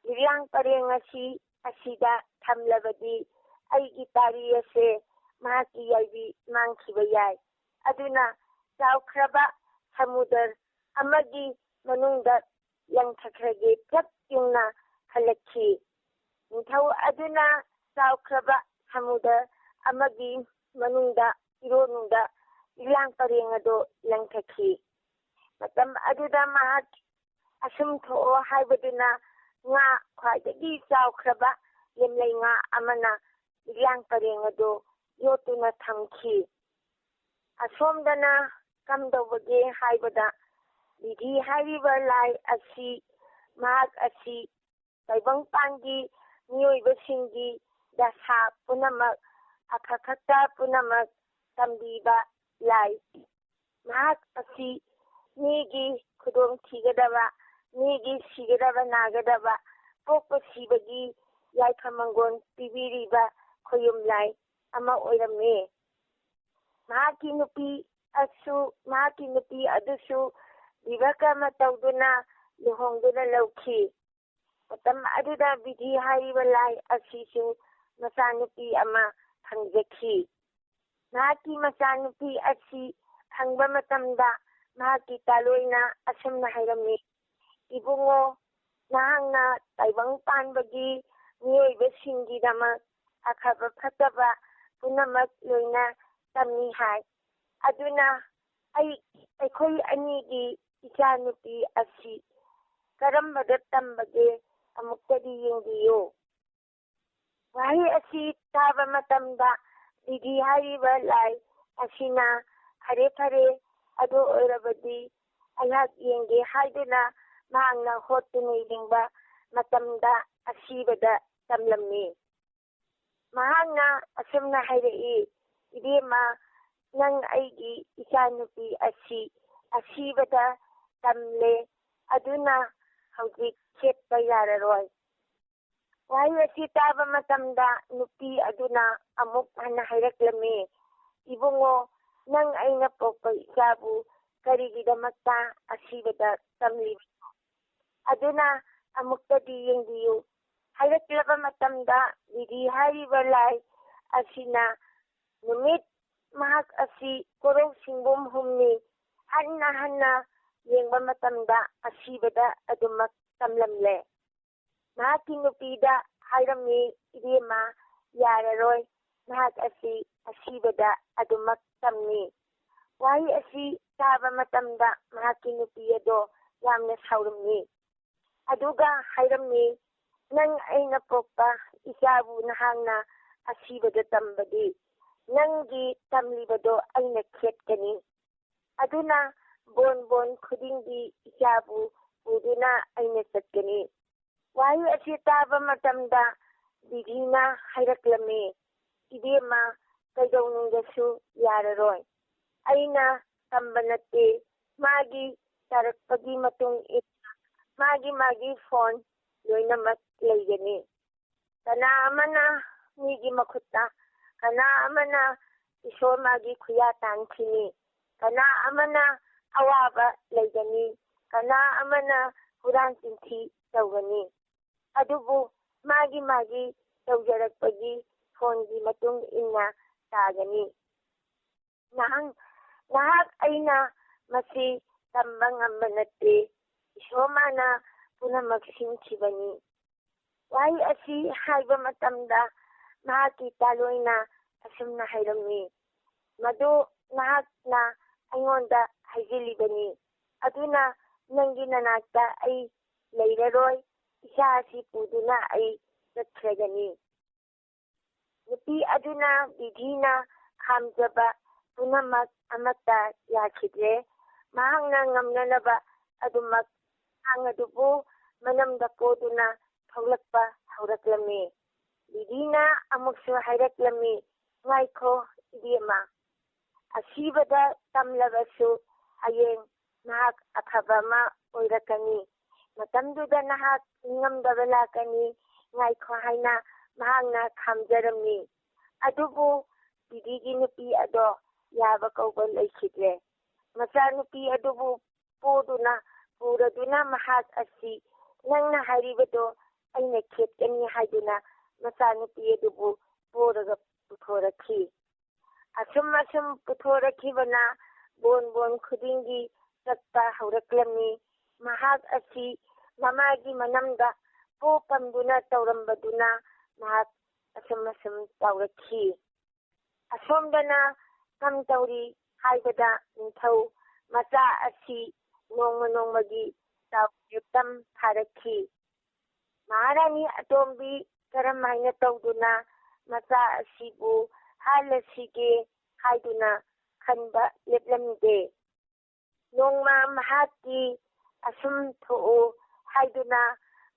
ꯂꯤꯛꯂꯥꯡ ꯄꯔꯦꯡ ꯑꯁꯤ ꯑꯁꯤꯗ ꯊꯝꯂꯕꯗꯤ ꯑꯩꯒꯤ ꯄꯥꯔꯤ ꯑꯁꯦ ꯃꯍꯥꯛꯀꯤ ꯌꯥꯏꯕꯤ ꯃꯥꯡꯈꯤꯕ ꯌꯥꯏ꯫ ꯑꯗꯨꯅ ꯆꯥꯎꯈ꯭ꯔꯕ ꯁꯃꯨꯗ꯭ꯔ ꯑꯃꯒꯤ ꯃꯅꯨꯡꯗ ꯂꯪꯊꯈ꯭ꯔꯒꯦ ꯆꯞ ꯌꯨꯡꯅ ꯈꯜꯂꯛꯈꯤ꯫ ꯅꯤꯡꯊꯧ ꯑꯗꯨꯅ ꯆꯥꯎꯈ꯭ꯔꯕ ꯁꯃꯨꯗ꯭ꯔ ꯑꯃꯒꯤ ꯃꯅꯨꯡꯗ ꯏꯔꯣꯟꯅꯨꯡꯗ ꯂꯤꯛꯂꯥꯡ ꯄꯔꯦꯡ ꯑꯗꯨ ꯂꯪꯊꯈꯤ꯫ ꯃꯇꯝ ꯑꯗꯨꯗ ꯃꯍꯥꯛ ꯑꯁꯨꯝ ꯊꯣꯛꯑꯣ ꯍꯥꯏꯕꯗꯨꯅ ꯉꯥ ꯈ꯭ꯋꯥꯏꯗꯒꯤ ꯆꯥꯎꯈ꯭ꯔꯕ ꯂꯦꯝꯂꯩ ꯉꯥ ꯑꯃꯅ ꯂꯤꯛꯂꯥꯡ ꯄꯔꯦꯡ ꯑꯗꯨ ꯌꯣꯠꯇꯨꯅ ꯊꯝꯈꯤ꯫ ꯑꯁꯣꯝꯗꯅ ꯀꯝꯗꯧꯕꯒꯦ ꯍꯥꯏꯕꯗ, ꯕꯤꯙꯤ ꯍꯥꯏꯔꯤꯕ ꯂꯥꯏ ꯑꯁꯤ, ꯃꯍꯥꯛ ꯑꯁꯤ ꯇꯥꯏꯕꯪꯄꯥꯟꯒꯤ ꯃꯤꯑꯣꯏꯕꯁꯤꯡꯒꯤ ꯗꯁꯥ ꯄꯨꯝꯅꯃꯛ, ꯑꯐ ꯐꯠꯇ ꯄꯨꯝꯅꯃꯛ ꯇꯝꯕꯤꯕ ꯂꯥꯏ꯫ ꯃꯍꯥꯛ ꯑꯁꯤ ꯃꯤꯒꯤ ꯈꯨꯗꯣꯡ ꯊꯤꯒꯗꯕ, ꯃꯤꯒꯤ ꯁꯤꯒꯗꯕ ꯅꯥꯒꯗꯕ, ꯄꯣꯛꯄ ꯁꯤꯕꯒꯤ ꯌꯥꯏꯐ ꯃꯪꯒꯣꯜ ꯄꯤꯕꯤꯔꯤꯕ ꯈꯣꯌꯨꯝ ꯂꯥꯏ ꯑꯃ ꯑꯣꯏꯔꯝꯃꯤ꯫ ꯃꯍꯥꯛꯀꯤ ꯅꯨꯄꯤ ꯑꯁꯨ, ꯃꯍꯥꯛꯀꯤ ꯅꯨꯄꯤ ꯑꯗꯨꯁꯨ ꯕꯤꯚ ꯀꯔꯃ ꯇꯧꯗꯨꯅ ꯂꯨꯍꯣꯡꯗꯨꯅ ꯂꯧꯈꯤ꯫ ꯃꯇꯝ ꯑꯗꯨꯗ ꯕꯤꯙꯤ ꯍꯥꯏꯔꯤꯕ ꯂꯥꯏ ꯑꯁꯤꯁꯨ ꯃꯆꯥꯅꯨꯄꯤ ꯑꯃ ꯐꯪꯖꯈꯤ꯫ ꯃꯍꯥꯛꯀꯤ ꯃꯆꯥꯅꯨꯄꯤ ꯑꯁꯤ ꯐꯪꯕ ꯃꯇꯝꯗ ꯃꯍꯥꯛꯀꯤ ꯇꯥꯂꯣꯏꯅ ꯑꯁꯨꯝꯅ ꯍꯥꯏꯔꯝꯃꯤ, "ꯏꯕꯨꯡꯉꯣ, ꯅꯍꯥꯛꯅ ꯇꯥꯏꯕꯪ ꯄꯥꯟꯕꯒꯤ ꯃꯤꯑꯣꯏꯕꯁꯤꯡꯒꯤꯗꯃꯛ ꯑꯐꯕ ꯐꯠꯇꯕ ꯄꯨꯝꯅꯃꯛ ꯂꯣꯏꯅ ꯇꯝꯃꯤ ꯍꯥꯏ꯫ ꯑꯗꯨꯅ ꯑꯩ, ꯑꯩꯈꯣꯏ ꯑꯅꯤꯒꯤ ꯏꯆꯥꯅꯨꯄꯤ ꯑꯁꯤ ꯀꯔꯝꯕꯗ ꯇꯝꯕꯒꯦ ꯑꯃꯨꯛꯇꯗꯤ ꯌꯦꯡꯕꯤꯌꯨ꯫" ꯋꯥꯍꯩ ꯑꯁꯤ ꯇꯥꯕ ꯃꯇꯝꯗ ꯗꯤꯗꯤ ꯍꯥꯏꯔꯤꯕ ꯂꯥꯏ ꯑꯁꯤꯅ, "ꯐꯔꯦ, ꯐꯔꯦ, ꯑꯗꯨ ꯑꯣꯏꯔꯕꯗꯤ ꯑꯩꯍꯥꯛ ꯌꯦꯡꯒꯦ" ꯍꯥꯏꯗꯨꯅ ꯃꯍꯥꯛꯅ ꯍꯣꯠꯇꯨꯅ ꯌꯦꯡꯕ ꯃꯇꯝꯗ ꯑꯁꯤꯕꯗ ꯇꯝꯂꯝꯃꯤ꯫ ꯃꯍꯥꯛꯅ ꯑꯁꯨꯝꯅ ꯍꯥꯏꯔꯛꯏ, "ꯏꯕꯦꯝꯃ, ꯅꯪ ꯑꯩꯒꯤ ꯏꯆꯥꯅꯨꯄꯤ ꯑꯁꯤ ꯑꯁꯤꯕꯗ ꯇꯝꯂꯦ, ꯑꯗꯨꯅ ꯍꯧꯖꯤꯛ ꯁꯦꯠꯄ ꯌꯥꯔꯔꯣꯏ꯫" ꯋꯥꯍꯩ ꯑꯁꯤ ꯇꯥꯕ ꯃꯇꯝꯗ ꯅꯨꯄꯤ ꯑꯗꯨꯅ ꯑꯃꯨꯛ ꯍꯟꯅ ꯍꯥꯏꯔꯛꯂꯝꯃꯤ, "ꯏꯕꯨꯡꯉꯣ, ꯅꯪ ꯑꯩꯅ ꯄꯣꯛꯄ ꯏꯆꯥꯕꯨ ꯀꯔꯤꯒꯤꯗꯃꯛꯇ ꯑꯁꯤꯕꯗ ꯇꯝꯂꯤꯕꯅꯣ? ꯑꯗꯨꯅ ꯑꯃꯨꯛꯇꯗꯤ ꯌꯦꯡꯕꯤꯌꯨ" ꯍꯥꯏꯔꯛꯂꯕ ꯃꯇꯝꯗ ꯗꯤꯗꯤ ꯍꯥꯏꯔꯤꯕ ꯂꯥꯏ ꯑꯁꯤꯅ ꯅꯨꯃꯤꯠ ꯃꯍꯥꯛ ꯑꯁꯤ ꯀꯣꯔꯧ ꯁꯤꯡꯕꯨꯝ ꯍꯨꯝꯅꯤ ꯍꯟꯅ ꯍꯟꯅ ꯌꯦꯡꯕ ꯃꯇꯝꯗ ꯑꯁꯤꯕꯗ ꯑꯗꯨꯃꯛ ꯇꯝꯂꯝꯂꯦ꯫ ꯃꯍꯥꯛꯀꯤ ꯅꯨꯄꯤꯗ ꯍꯥꯏꯔꯝꯃꯤ, "ꯏꯕꯦꯝꯃ, ꯌꯥꯔꯔꯣꯏ, ꯃꯍꯥꯛ ꯑꯁꯤ ꯑꯁꯤꯕꯗ ꯑꯗꯨꯃꯛ ꯇꯝꯃꯤ꯫" ꯋꯥꯍꯩ ꯑꯁꯤ ꯇꯥꯕ ꯃꯇꯝꯗ ꯃꯍꯥꯛꯀꯤ ꯅꯨꯄꯤ ꯑꯗꯣ ꯌꯥꯝꯅ ꯁꯥꯎꯔꯝꯃꯤ꯫ ꯑꯗꯨꯒ ꯍꯥꯏꯔꯝꯃꯤ, "ꯅꯪ ꯑꯩꯅ ꯄꯣꯛꯄ ꯏꯆꯥꯕꯨ ꯅꯍꯥꯛꯅ ꯑꯁꯤꯕꯗ ꯇꯝꯕꯗꯤ ꯅꯪꯒꯤ ꯇꯝꯂꯤꯕꯗꯣ ꯑꯩꯅ ꯈꯦꯠꯀꯅꯤ꯫ ꯑꯗꯨꯅ ꯕꯣꯟ ꯕꯣꯟ ꯈꯨꯗꯤꯡꯒꯤ ꯏꯆꯥꯕꯨ ꯄꯨꯗꯨꯅ ꯑꯩꯅ ꯆꯠꯀꯅꯤ꯫" ꯋꯥꯍꯩ ꯑꯁꯤ ꯇꯥꯕ ꯃꯇꯝꯗ ꯗꯤꯗꯤꯅ ꯍꯥꯏꯔꯛꯂꯝꯃꯤ, "ꯏꯕꯦꯝꯃ, ꯀꯩꯗꯧꯅꯨꯡꯗꯁꯨ ꯌꯥꯔꯔꯣꯏ꯫ ꯑꯩꯅ ꯇꯝꯕ ꯅꯠꯇꯦ, ꯃꯥꯒꯤ ꯆꯥꯔꯛꯄꯒꯤ ꯃꯇꯨꯡ ꯏꯟꯅ ꯃꯥꯒꯤ ꯃꯥꯒꯤ ꯐꯣꯟ ꯂꯣꯏꯅꯃꯛ ꯂꯩꯒꯅꯤ꯫ ꯀꯅꯥ ꯑꯃꯅ ꯃꯤꯒꯤ ꯃꯈꯨꯠꯇ, ꯀꯅꯥ ꯑꯃꯅ ꯏꯁꯣꯔ ꯃꯥꯒꯤ ꯈꯨꯌꯥ ꯇꯥꯟꯈꯤꯅꯤ, ꯀꯅꯥ ꯑꯃꯅ ꯑꯋꯥꯕ ꯂꯩꯒꯅꯤ, ꯀꯅꯥ ꯑꯃꯅ ꯍꯨꯔꯥꯟ ꯆꯤꯟꯊꯤ ꯇꯧꯒꯅꯤ꯫ ꯑꯗꯨꯕꯨ ꯃꯥꯒꯤ ꯃꯥꯒꯤ ꯇꯧꯖꯔꯛꯄꯒꯤ ꯐꯣꯟꯒꯤ ꯃꯇꯨꯡ ꯏꯟꯅ ꯇꯥꯒꯅꯤ꯫ ꯅꯍꯥꯛ, ꯅꯍꯥꯛ ꯑꯩꯅ ꯃꯁꯤ ꯇꯝꯕ ꯉꯝꯕ ꯅꯠꯇꯦ꯫ ꯏꯁꯣꯔ ꯃꯥꯅ ꯄꯨꯝꯅꯃꯛ ꯁꯤꯟꯈꯤꯕꯅꯤ꯫ ꯋꯥꯍꯩ ꯑꯁꯤ ꯍꯥꯏꯕ ꯃꯇꯝꯗ ꯃꯍꯥꯛꯀꯤ ꯇꯥꯂꯣꯏꯅ ꯑꯁꯨꯝꯅ ꯍꯥꯏꯔꯝꯃꯤ, "ꯃꯗꯨ ꯅꯍꯥꯛꯅ ꯑꯩꯉꯣꯟꯗ ꯍꯥꯏꯖꯤꯜꯂꯤꯕꯅꯤ, ꯑꯗꯨꯅ ꯅꯪꯒꯤ ꯅꯅꯥꯛꯇ ꯑꯩ ꯂꯩꯔꯔꯣꯏ, ꯏꯆꯥ ꯑꯁꯤ ꯄꯨꯗꯨꯅ ꯑꯩ ꯆꯠꯈ꯭ꯔꯒꯅꯤ"꯫ ꯅꯨꯄꯤ ꯑꯗꯨꯅ ꯕꯤꯙꯤꯅ ꯈꯥꯝꯖꯕ ꯄꯨꯝꯅꯃꯛ ꯑꯃꯠꯇ ꯌꯥꯈꯤꯗ꯭ꯔꯦ꯫ ꯃꯍꯥꯛꯅ ꯉꯝꯅꯅꯕ ꯑꯗꯨꯃꯛ ꯑꯉꯥꯡ ꯑꯗꯨꯕꯨ ꯃꯅꯝꯗ ꯄꯣꯗꯨꯅ ꯊꯣꯛꯂꯛꯄ ꯍꯧꯔꯛꯂꯝꯃꯤ꯫ ꯕꯤꯙꯤꯅ ꯑꯃꯨꯛꯁꯨ ꯍꯥꯏꯔꯛꯂꯝꯃꯤ, "ꯉꯥꯏꯈꯣ, ꯏꯕꯦꯝꯃ, ꯑꯁꯤꯕꯗ ꯇꯝꯂꯕꯁꯨ ꯍꯌꯦꯡ ꯅꯍꯥꯛ ꯑꯐꯕ ꯑꯃ ꯑꯣꯏꯔꯛꯀꯅꯤ꯫ ꯃꯇꯝꯗꯨꯗ ꯅꯍꯥꯛ ꯅꯤꯡꯉꯝꯗꯕ ꯂꯥꯛꯀꯅꯤ, ꯉꯥꯏꯈꯣ" ꯍꯥꯏꯅ ꯃꯍꯥꯛꯅ ꯈꯥꯝꯖꯔꯝꯃꯤ꯫ ꯑꯗꯨꯕꯨ ꯕꯤꯙꯤꯒꯤ ꯅꯨꯄꯤ ꯑꯗꯣ ꯌꯥꯕ ꯀꯧꯕ ꯂꯩꯈꯤꯗ꯭ꯔꯦ꯫ ꯃꯆꯥꯅꯨꯄꯤ ꯑꯗꯨꯕꯨ ꯄꯣꯗꯨꯅ ꯄꯨꯔꯗꯨꯅ ꯃꯍꯥꯛ ꯑꯁꯤ "ꯅꯪꯅ ꯍꯥꯏꯔꯤꯕꯗꯣ ꯑꯩꯅ ꯈꯦꯠꯀꯅꯤ" ꯍꯥꯏꯗꯨꯅ ꯃꯆꯥꯅꯨꯄꯤ ꯑꯗꯨꯕꯨ ꯄꯣꯔꯒ ꯄꯨꯊꯣꯔꯛꯈꯤ꯫ ꯑꯁꯨꯝ ꯑꯁꯨꯝ ꯄꯨꯊꯣꯔꯛꯈꯤꯕꯅ ꯕꯣꯟ ꯕꯣꯟ ꯈꯨꯗꯤꯡꯒꯤ ꯆꯠꯄ ꯍꯧꯔꯛꯂꯝꯃꯤ꯫ ꯃꯍꯥꯛ ꯑꯁꯤ ꯃꯃꯥꯒꯤ ꯃꯅꯝꯗ ꯄꯣ ꯄꯝꯗꯨꯅ ꯇꯧꯔꯝꯕꯗꯨꯅ ꯃꯍꯥꯛ ꯑꯁꯨꯝ ꯑꯁꯨꯝ ꯆꯥꯎꯔꯛꯈꯤ꯫ ꯑꯁꯣꯝꯗꯅ ꯀꯝ ꯇꯧꯔꯤ ꯍꯥꯏꯕꯗ ꯅꯤꯡꯊꯧ ꯃꯆꯥ ꯑꯁꯤ ꯅꯣꯡꯃ ꯅꯣꯡꯃꯒꯤ ꯆꯥꯎ ꯂꯦꯞꯇꯝ ꯐꯥꯔꯛꯈꯤ꯫ ꯃꯍꯥꯔꯥꯅꯤ ꯑꯇꯣꯝꯕꯤ ꯀꯔꯝ ꯍꯥꯏꯅ ꯇꯧꯗꯨꯅ ꯃꯆꯥ ꯑꯁꯤꯕꯨ ꯍꯥꯠꯂꯁꯤꯒꯦ ꯍꯥꯏꯗꯨꯅ ꯈꯟꯕ ꯂꯦꯞꯂꯝꯗꯦ꯫ ꯅꯣꯡꯃ ꯃꯍꯥꯛꯀꯤ "ꯑꯁꯨꯝ ꯊꯣꯛꯎ" ꯍꯥꯏꯗꯨꯅ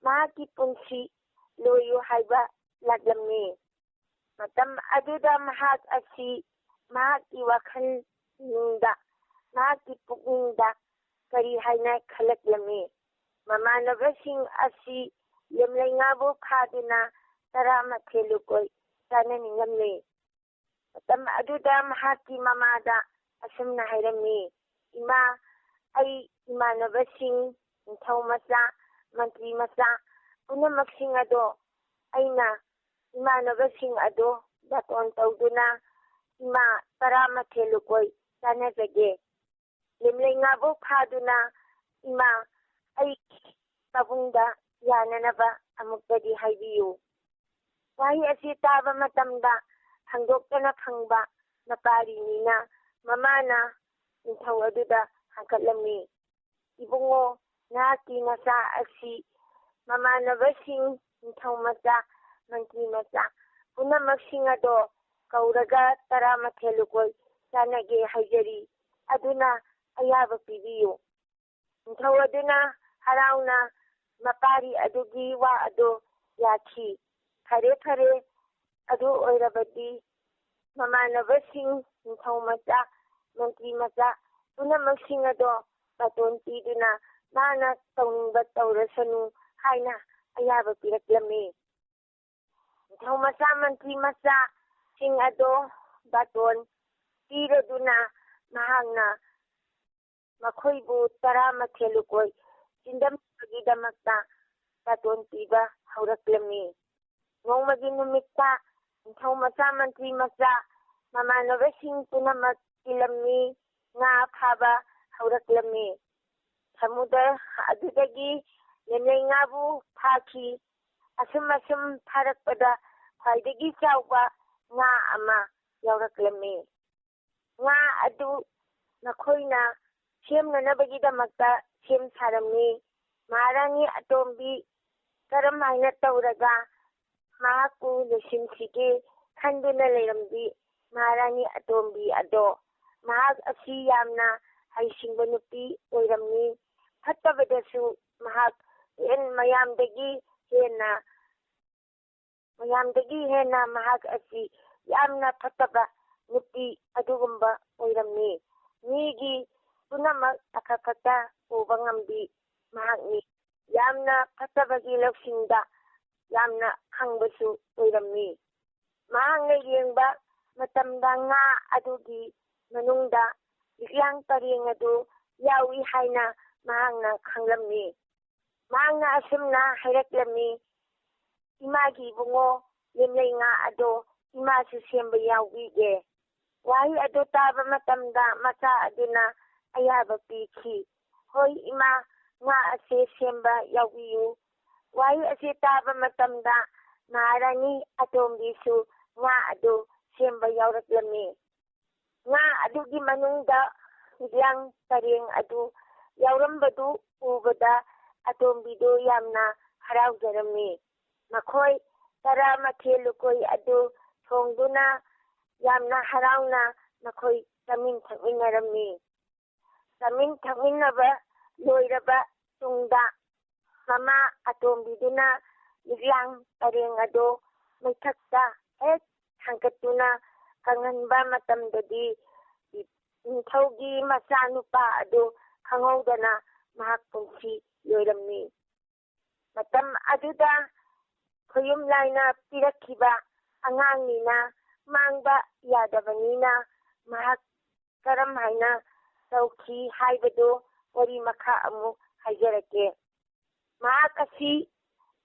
ꯃꯍꯥꯛꯀꯤ ꯄꯨꯟꯁꯤ ꯂꯣꯏꯌꯨ ꯍꯥꯏꯕ ꯂꯥꯛꯂꯝꯃꯤ꯫ ꯃꯇꯝ ꯑꯗꯨꯗ ꯃꯍꯥꯛ ꯑꯁꯤ ꯃꯍꯥꯛꯀꯤ ꯋꯥꯈꯜꯅꯤꯡꯗ, ꯃꯍꯥꯛꯀꯤ ꯄꯨꯛꯅꯤꯡꯗ ꯀꯔꯤ ꯍꯥꯏꯅ ꯈꯜꯂꯛꯂꯝꯃꯤ? ꯃꯃꯥꯟꯅꯕꯁꯤꯡ ꯑꯁꯤ ꯂꯦꯝꯂꯩꯉꯥꯕꯨ ꯐꯥꯗꯨꯅ ꯇꯔꯥꯃꯥꯊꯣꯏ ꯂꯨꯀꯣꯏ ꯆꯥꯅꯅꯤꯡꯉꯝꯃꯤ꯫ ꯃꯇꯝ ꯑꯗꯨꯗ ꯃꯍꯥꯛꯀꯤ ꯃꯃꯥꯗ ꯑꯁꯨꯝꯅ ꯍꯥꯏꯔꯝꯃꯤ, "ꯏꯃꯥ, ꯑꯩ ꯏꯃꯥꯟꯅꯕꯁꯤꯡ, ꯅꯤꯡꯊꯧ ꯃꯆꯥ, ꯃꯟꯇ꯭ꯔꯤ ꯃꯆꯥ ꯄꯨꯝꯅꯃꯛꯁꯤꯡ ꯑꯗꯣ ꯑꯩꯅ ꯏꯃꯥꯟꯅꯕꯁꯤꯡ ꯑꯗꯣ ꯕꯥꯇꯣꯟ ꯇꯧꯗꯨꯅ ꯏꯃꯥ ꯇꯔꯥꯃꯥꯊꯣꯏ ꯂꯨꯀꯣꯏ ꯆꯥꯅꯖꯒꯦ"꯫ ꯂꯦꯝꯂꯩ ꯉꯥꯕꯨ ꯐꯥꯗꯨꯅ, "ꯏꯃꯥ, ꯑꯩ ꯄꯥꯕꯨꯡꯗ ꯌꯥꯅꯅꯕ ꯑꯃꯨꯛꯇꯗꯤ ꯍꯥꯏꯕꯤꯌꯨ"꯫ ꯋꯥꯍꯩ ꯑꯁꯤ ꯇꯥꯕ ꯃꯇꯝꯗ ꯍꯪꯗꯣꯛꯇꯅ ꯐꯪꯕ ꯃꯄꯥꯔꯤ ꯃꯤꯅ ꯃꯃꯥꯅ ꯅꯤꯡꯊꯧ ꯑꯗꯨꯗ ꯍꯪꯒꯠꯂꯝꯃꯤ, "ꯏꯕꯨꯡꯉꯣ, ꯅꯍꯥꯛꯀꯤ ꯅꯆꯥ ꯑꯁꯤ ꯃꯃꯥꯟꯅꯕꯁꯤꯡ, ꯅꯤꯡꯊꯧ ꯃꯆꯥ, ꯃꯟꯇ꯭ꯔꯤ ꯃꯆꯥ ꯄꯨꯝꯅꯃꯛꯁꯤꯡ ꯑꯗꯣ ꯀꯧꯔꯒ ꯇꯔꯥꯃꯥꯊꯣꯏ ꯂꯨꯀꯣꯏ ꯆꯥꯟꯅꯒꯦ ꯍꯥꯏꯖꯔꯤ, ꯑꯗꯨꯅ ꯑꯌꯥꯕ ꯄꯤꯕꯤꯌꯨ"꯫ ꯅꯤꯡꯊꯧ ꯑꯗꯨꯅ ꯍꯔꯥꯎꯅ ꯃꯄꯥꯔꯤ ꯑꯗꯨꯒꯤ ꯋꯥ ꯑꯗꯨ ꯌꯥꯈꯤ꯫ "ꯐꯔꯦ, ꯐꯔꯦ, ꯑꯗꯨ ꯑꯣꯏꯔꯕꯗꯤ ꯃꯃꯥꯟꯅꯕꯁꯤꯡ, ꯅꯤꯡꯊꯧ ꯃꯆꯥ, ꯃꯟꯇ꯭ꯔꯤ ꯃꯆꯥ ꯄꯨꯝꯅꯃꯛꯁꯤꯡ ꯑꯗꯣ ꯕꯥꯇꯣꯟ ꯄꯤꯗꯨꯅ ꯃꯥꯅ ꯇꯧꯅꯤꯡꯕ ꯇꯧꯔꯁꯅꯨ" ꯍꯥꯏꯅ ꯑꯌꯥꯕ ꯄꯤꯔꯛꯂꯝꯃꯤ꯫ ꯅꯤꯡꯊꯧ ꯃꯆꯥ, ꯃꯟꯇ꯭ꯔꯤ ꯃꯆꯥꯁꯤꯡ ꯑꯗꯣ ꯕꯥꯇꯣꯟ ꯄꯤꯔꯗꯨꯅ ꯃꯍꯥꯛꯅ ꯃꯈꯣꯏꯕꯨ ꯇꯔꯥꯃꯥꯊꯣꯏ ꯂꯨꯀꯣꯏ ꯆꯤꯟꯗꯝꯅꯕꯒꯤꯗꯃꯛꯇ ꯕꯥꯇꯣꯟ ꯄꯤꯕ ꯍꯧꯔꯛꯂꯝꯃꯤ꯫ ꯅꯣꯡꯃꯒꯤ ꯅꯨꯃꯤꯠꯇ ꯅꯤꯡꯊꯧ ꯃꯆꯥ, ꯃꯟꯇ꯭ꯔꯤ ꯃꯆꯥ, ꯃꯃꯥꯟꯅꯕꯁꯤꯡ ꯄꯨꯝꯅꯃꯛ ꯇꯤꯜꯂꯝꯃꯤ꯫ ꯉꯥ ꯐꯥꯕ ꯍꯧꯔꯛꯂꯝꯃꯤ꯫ ꯁꯃꯨꯗ꯭ꯔ ꯑꯗꯨꯗꯒꯤ ꯂꯦꯝꯂꯩ ꯉꯥꯕꯨ ꯐꯥꯈꯤ꯫ ꯑꯁꯨꯝ ꯑꯁꯨꯝ ꯐꯥꯔꯛꯄꯗ ꯈ꯭ꯋꯥꯏꯗꯒꯤ ꯆꯥꯎꯕ ꯉꯥ ꯑꯃ ꯌꯥꯎꯔꯛꯂꯝꯃꯤ꯫ ꯉꯥ ꯑꯗꯨ ꯃꯈꯣꯏꯅ ꯁꯦꯝꯅꯅꯕꯒꯤꯗꯃꯛꯇ ꯁꯦꯝ ꯁꯥꯔꯝꯃꯤ꯫ ꯃꯍꯥꯔꯥꯅꯤ ꯑꯇꯣꯝꯕꯤ ꯀꯔꯝ ꯍꯥꯏꯅ ꯇꯧꯔꯒ ꯃꯍꯥꯛꯄꯨ ꯂꯣꯏꯁꯤꯟꯁꯤꯒꯦ ꯈꯟꯗꯨꯅ ꯂꯩꯔꯝꯕꯤ ꯃꯍꯥꯔꯥꯅꯤ ꯑꯇꯣꯝꯕꯤ ꯑꯗꯣ, ꯃꯍꯥꯛ ꯑꯁꯤ ꯌꯥꯝꯅ ꯍꯩꯁꯤꯡꯕ ꯅꯨꯄꯤ ꯑꯣꯏꯔꯝꯃꯤ꯫ ꯐꯠꯇꯕꯗꯁꯨ ꯃꯍꯥꯛ ꯍꯦꯟ-, ꯃꯌꯥꯝꯗꯒꯤ ꯍꯦꯟꯅ, ꯃꯌꯥꯝꯗꯒꯤ ꯍꯦꯟꯅ ꯃꯍꯥꯛ ꯑꯁꯤ ꯌꯥꯝꯅ ꯐꯠꯇꯕ ꯅꯨꯄꯤ ꯑꯗꯨꯒꯨꯝꯕ ꯑꯣꯏꯔꯝꯃꯤ꯫ ꯃꯤꯒꯤ ꯄꯨꯝꯅꯃꯛ ꯑꯐ ꯐꯠꯇ ꯎꯕ ꯉꯝꯕꯤ ꯃꯍꯥꯛꯅꯤ꯫ ꯌꯥꯝꯅ ꯐꯠꯇꯕꯒꯤ ꯂꯧꯁꯤꯡꯗ ꯌꯥꯝꯅ ꯈꯪꯕꯁꯨ ꯑꯣꯏꯔꯝꯃꯤ꯫ ꯃꯍꯥꯛꯅ ꯌꯦꯡꯕ ꯃꯇꯝꯗ ꯉꯥ ꯑꯗꯨꯒꯤ ꯃꯅꯨꯡꯗ ꯂꯤꯛꯂꯥꯡ ꯄꯔꯦꯡ ꯑꯗꯨ ꯌꯥꯎꯏ ꯍꯥꯏꯅ ꯃꯍꯥꯛꯅ ꯈꯪꯂꯝꯃꯤ꯫ ꯃꯍꯥꯛꯅ ꯑꯁꯨꯝꯅ ꯍꯥꯏꯔꯛꯂꯝꯃꯤ, "ꯏꯃꯥꯒꯤ ꯏꯕꯨꯡꯉꯣ, ꯂꯦꯝꯂꯩ ꯉꯥ ꯑꯗꯣ ꯏꯃꯥꯁꯨ ꯁꯦꯝꯕ ꯌꯥꯎꯕꯤꯒꯦ"꯫ ꯋꯥꯍꯩ ꯑꯗꯨ ꯇꯥꯕ ꯃꯇꯝꯗ ꯃꯆꯥ ꯑꯗꯨꯅ ꯑꯌꯥꯕ ꯄꯤꯈꯤ꯫ "ꯍꯣꯏ ꯏꯃꯥ, ꯉꯥ ꯑꯁꯦ ꯁꯦꯝꯕ ꯌꯥꯎꯕꯤꯌꯨ"꯫ ꯋꯥꯍꯩ ꯑꯁꯤ ꯇꯥꯕ ꯃꯇꯝꯗ ꯃꯍꯥꯔꯥꯅꯤ ꯑꯇꯣꯝꯕꯤꯁꯨ ꯉꯥ ꯑꯗꯨ ꯁꯦꯝꯕ ꯌꯥꯎꯔꯛꯂꯝꯃꯤ꯫ ꯉꯥ ꯑꯗꯨꯒꯤ ꯃꯅꯨꯡꯗ ꯂꯤꯛꯂꯥꯡ ꯄꯔꯦꯡ ꯑꯗꯨ ꯌꯥꯎꯔꯝꯕꯗꯨ ꯎꯕꯗ ꯑꯇꯣꯝꯕꯤꯗꯨ ꯌꯥꯝꯅ ꯍꯔꯥꯎꯖꯔꯝꯃꯤ꯫ ꯃꯈꯣꯏ ꯇꯔꯥꯃꯥꯊꯣꯏ ꯂꯨꯀꯣꯏ ꯑꯗꯨ ꯊꯣꯡꯗꯨꯅ ꯌꯥꯝꯅ ꯍꯔꯥꯎꯅ ꯃꯈꯣꯏ ꯆꯥꯃꯤꯟ ꯊꯛꯃꯤꯟꯅꯔꯝꯃꯤ꯫ ꯆꯥꯃꯤꯟ ꯊꯛꯃꯤꯟꯅꯕ ꯂꯣꯏꯔꯕ ꯇꯨꯡꯗ ꯃꯃꯥ ꯑꯇꯣꯝꯕꯤꯗꯨꯅ ꯂꯤꯛꯂꯥꯡ ꯄꯔꯦꯡ ꯑꯗꯨ ꯃꯩꯊꯛꯇ ꯍꯦꯛ ꯊꯥꯡꯒꯠꯇꯨꯅ ꯀꯪꯍꯟꯕ ꯃꯇꯝꯗꯗꯤ ꯅꯤꯡꯊꯧꯒꯤ ꯃꯆꯥꯅꯨꯄꯥ ꯑꯗꯨ ꯈꯪꯍꯧꯗꯅ ꯃꯍꯥꯛ ꯄꯨꯟꯁꯤ ꯂꯣꯏꯔꯝꯃꯤ꯫ ꯃꯇꯝ ꯑꯗꯨꯗ ꯈꯣꯌꯨꯝ ꯂꯥꯏꯅ ꯄꯤꯔꯛꯈꯤꯕ ꯑꯉꯥꯡꯅꯤꯅ ꯃꯥꯡꯕ ꯌꯥꯗꯕꯅꯤꯅ ꯃꯍꯥꯛ ꯀꯔꯝ ꯍꯥꯏꯅ ꯇꯧꯈꯤ ꯍꯥꯏꯕꯗꯨ ꯋꯥꯔꯤ ꯃꯈꯥ ꯑꯃꯨꯛ ꯍꯥꯏꯖꯔꯛꯀꯦ꯫ ꯃꯍꯥꯛ ꯑꯁꯤ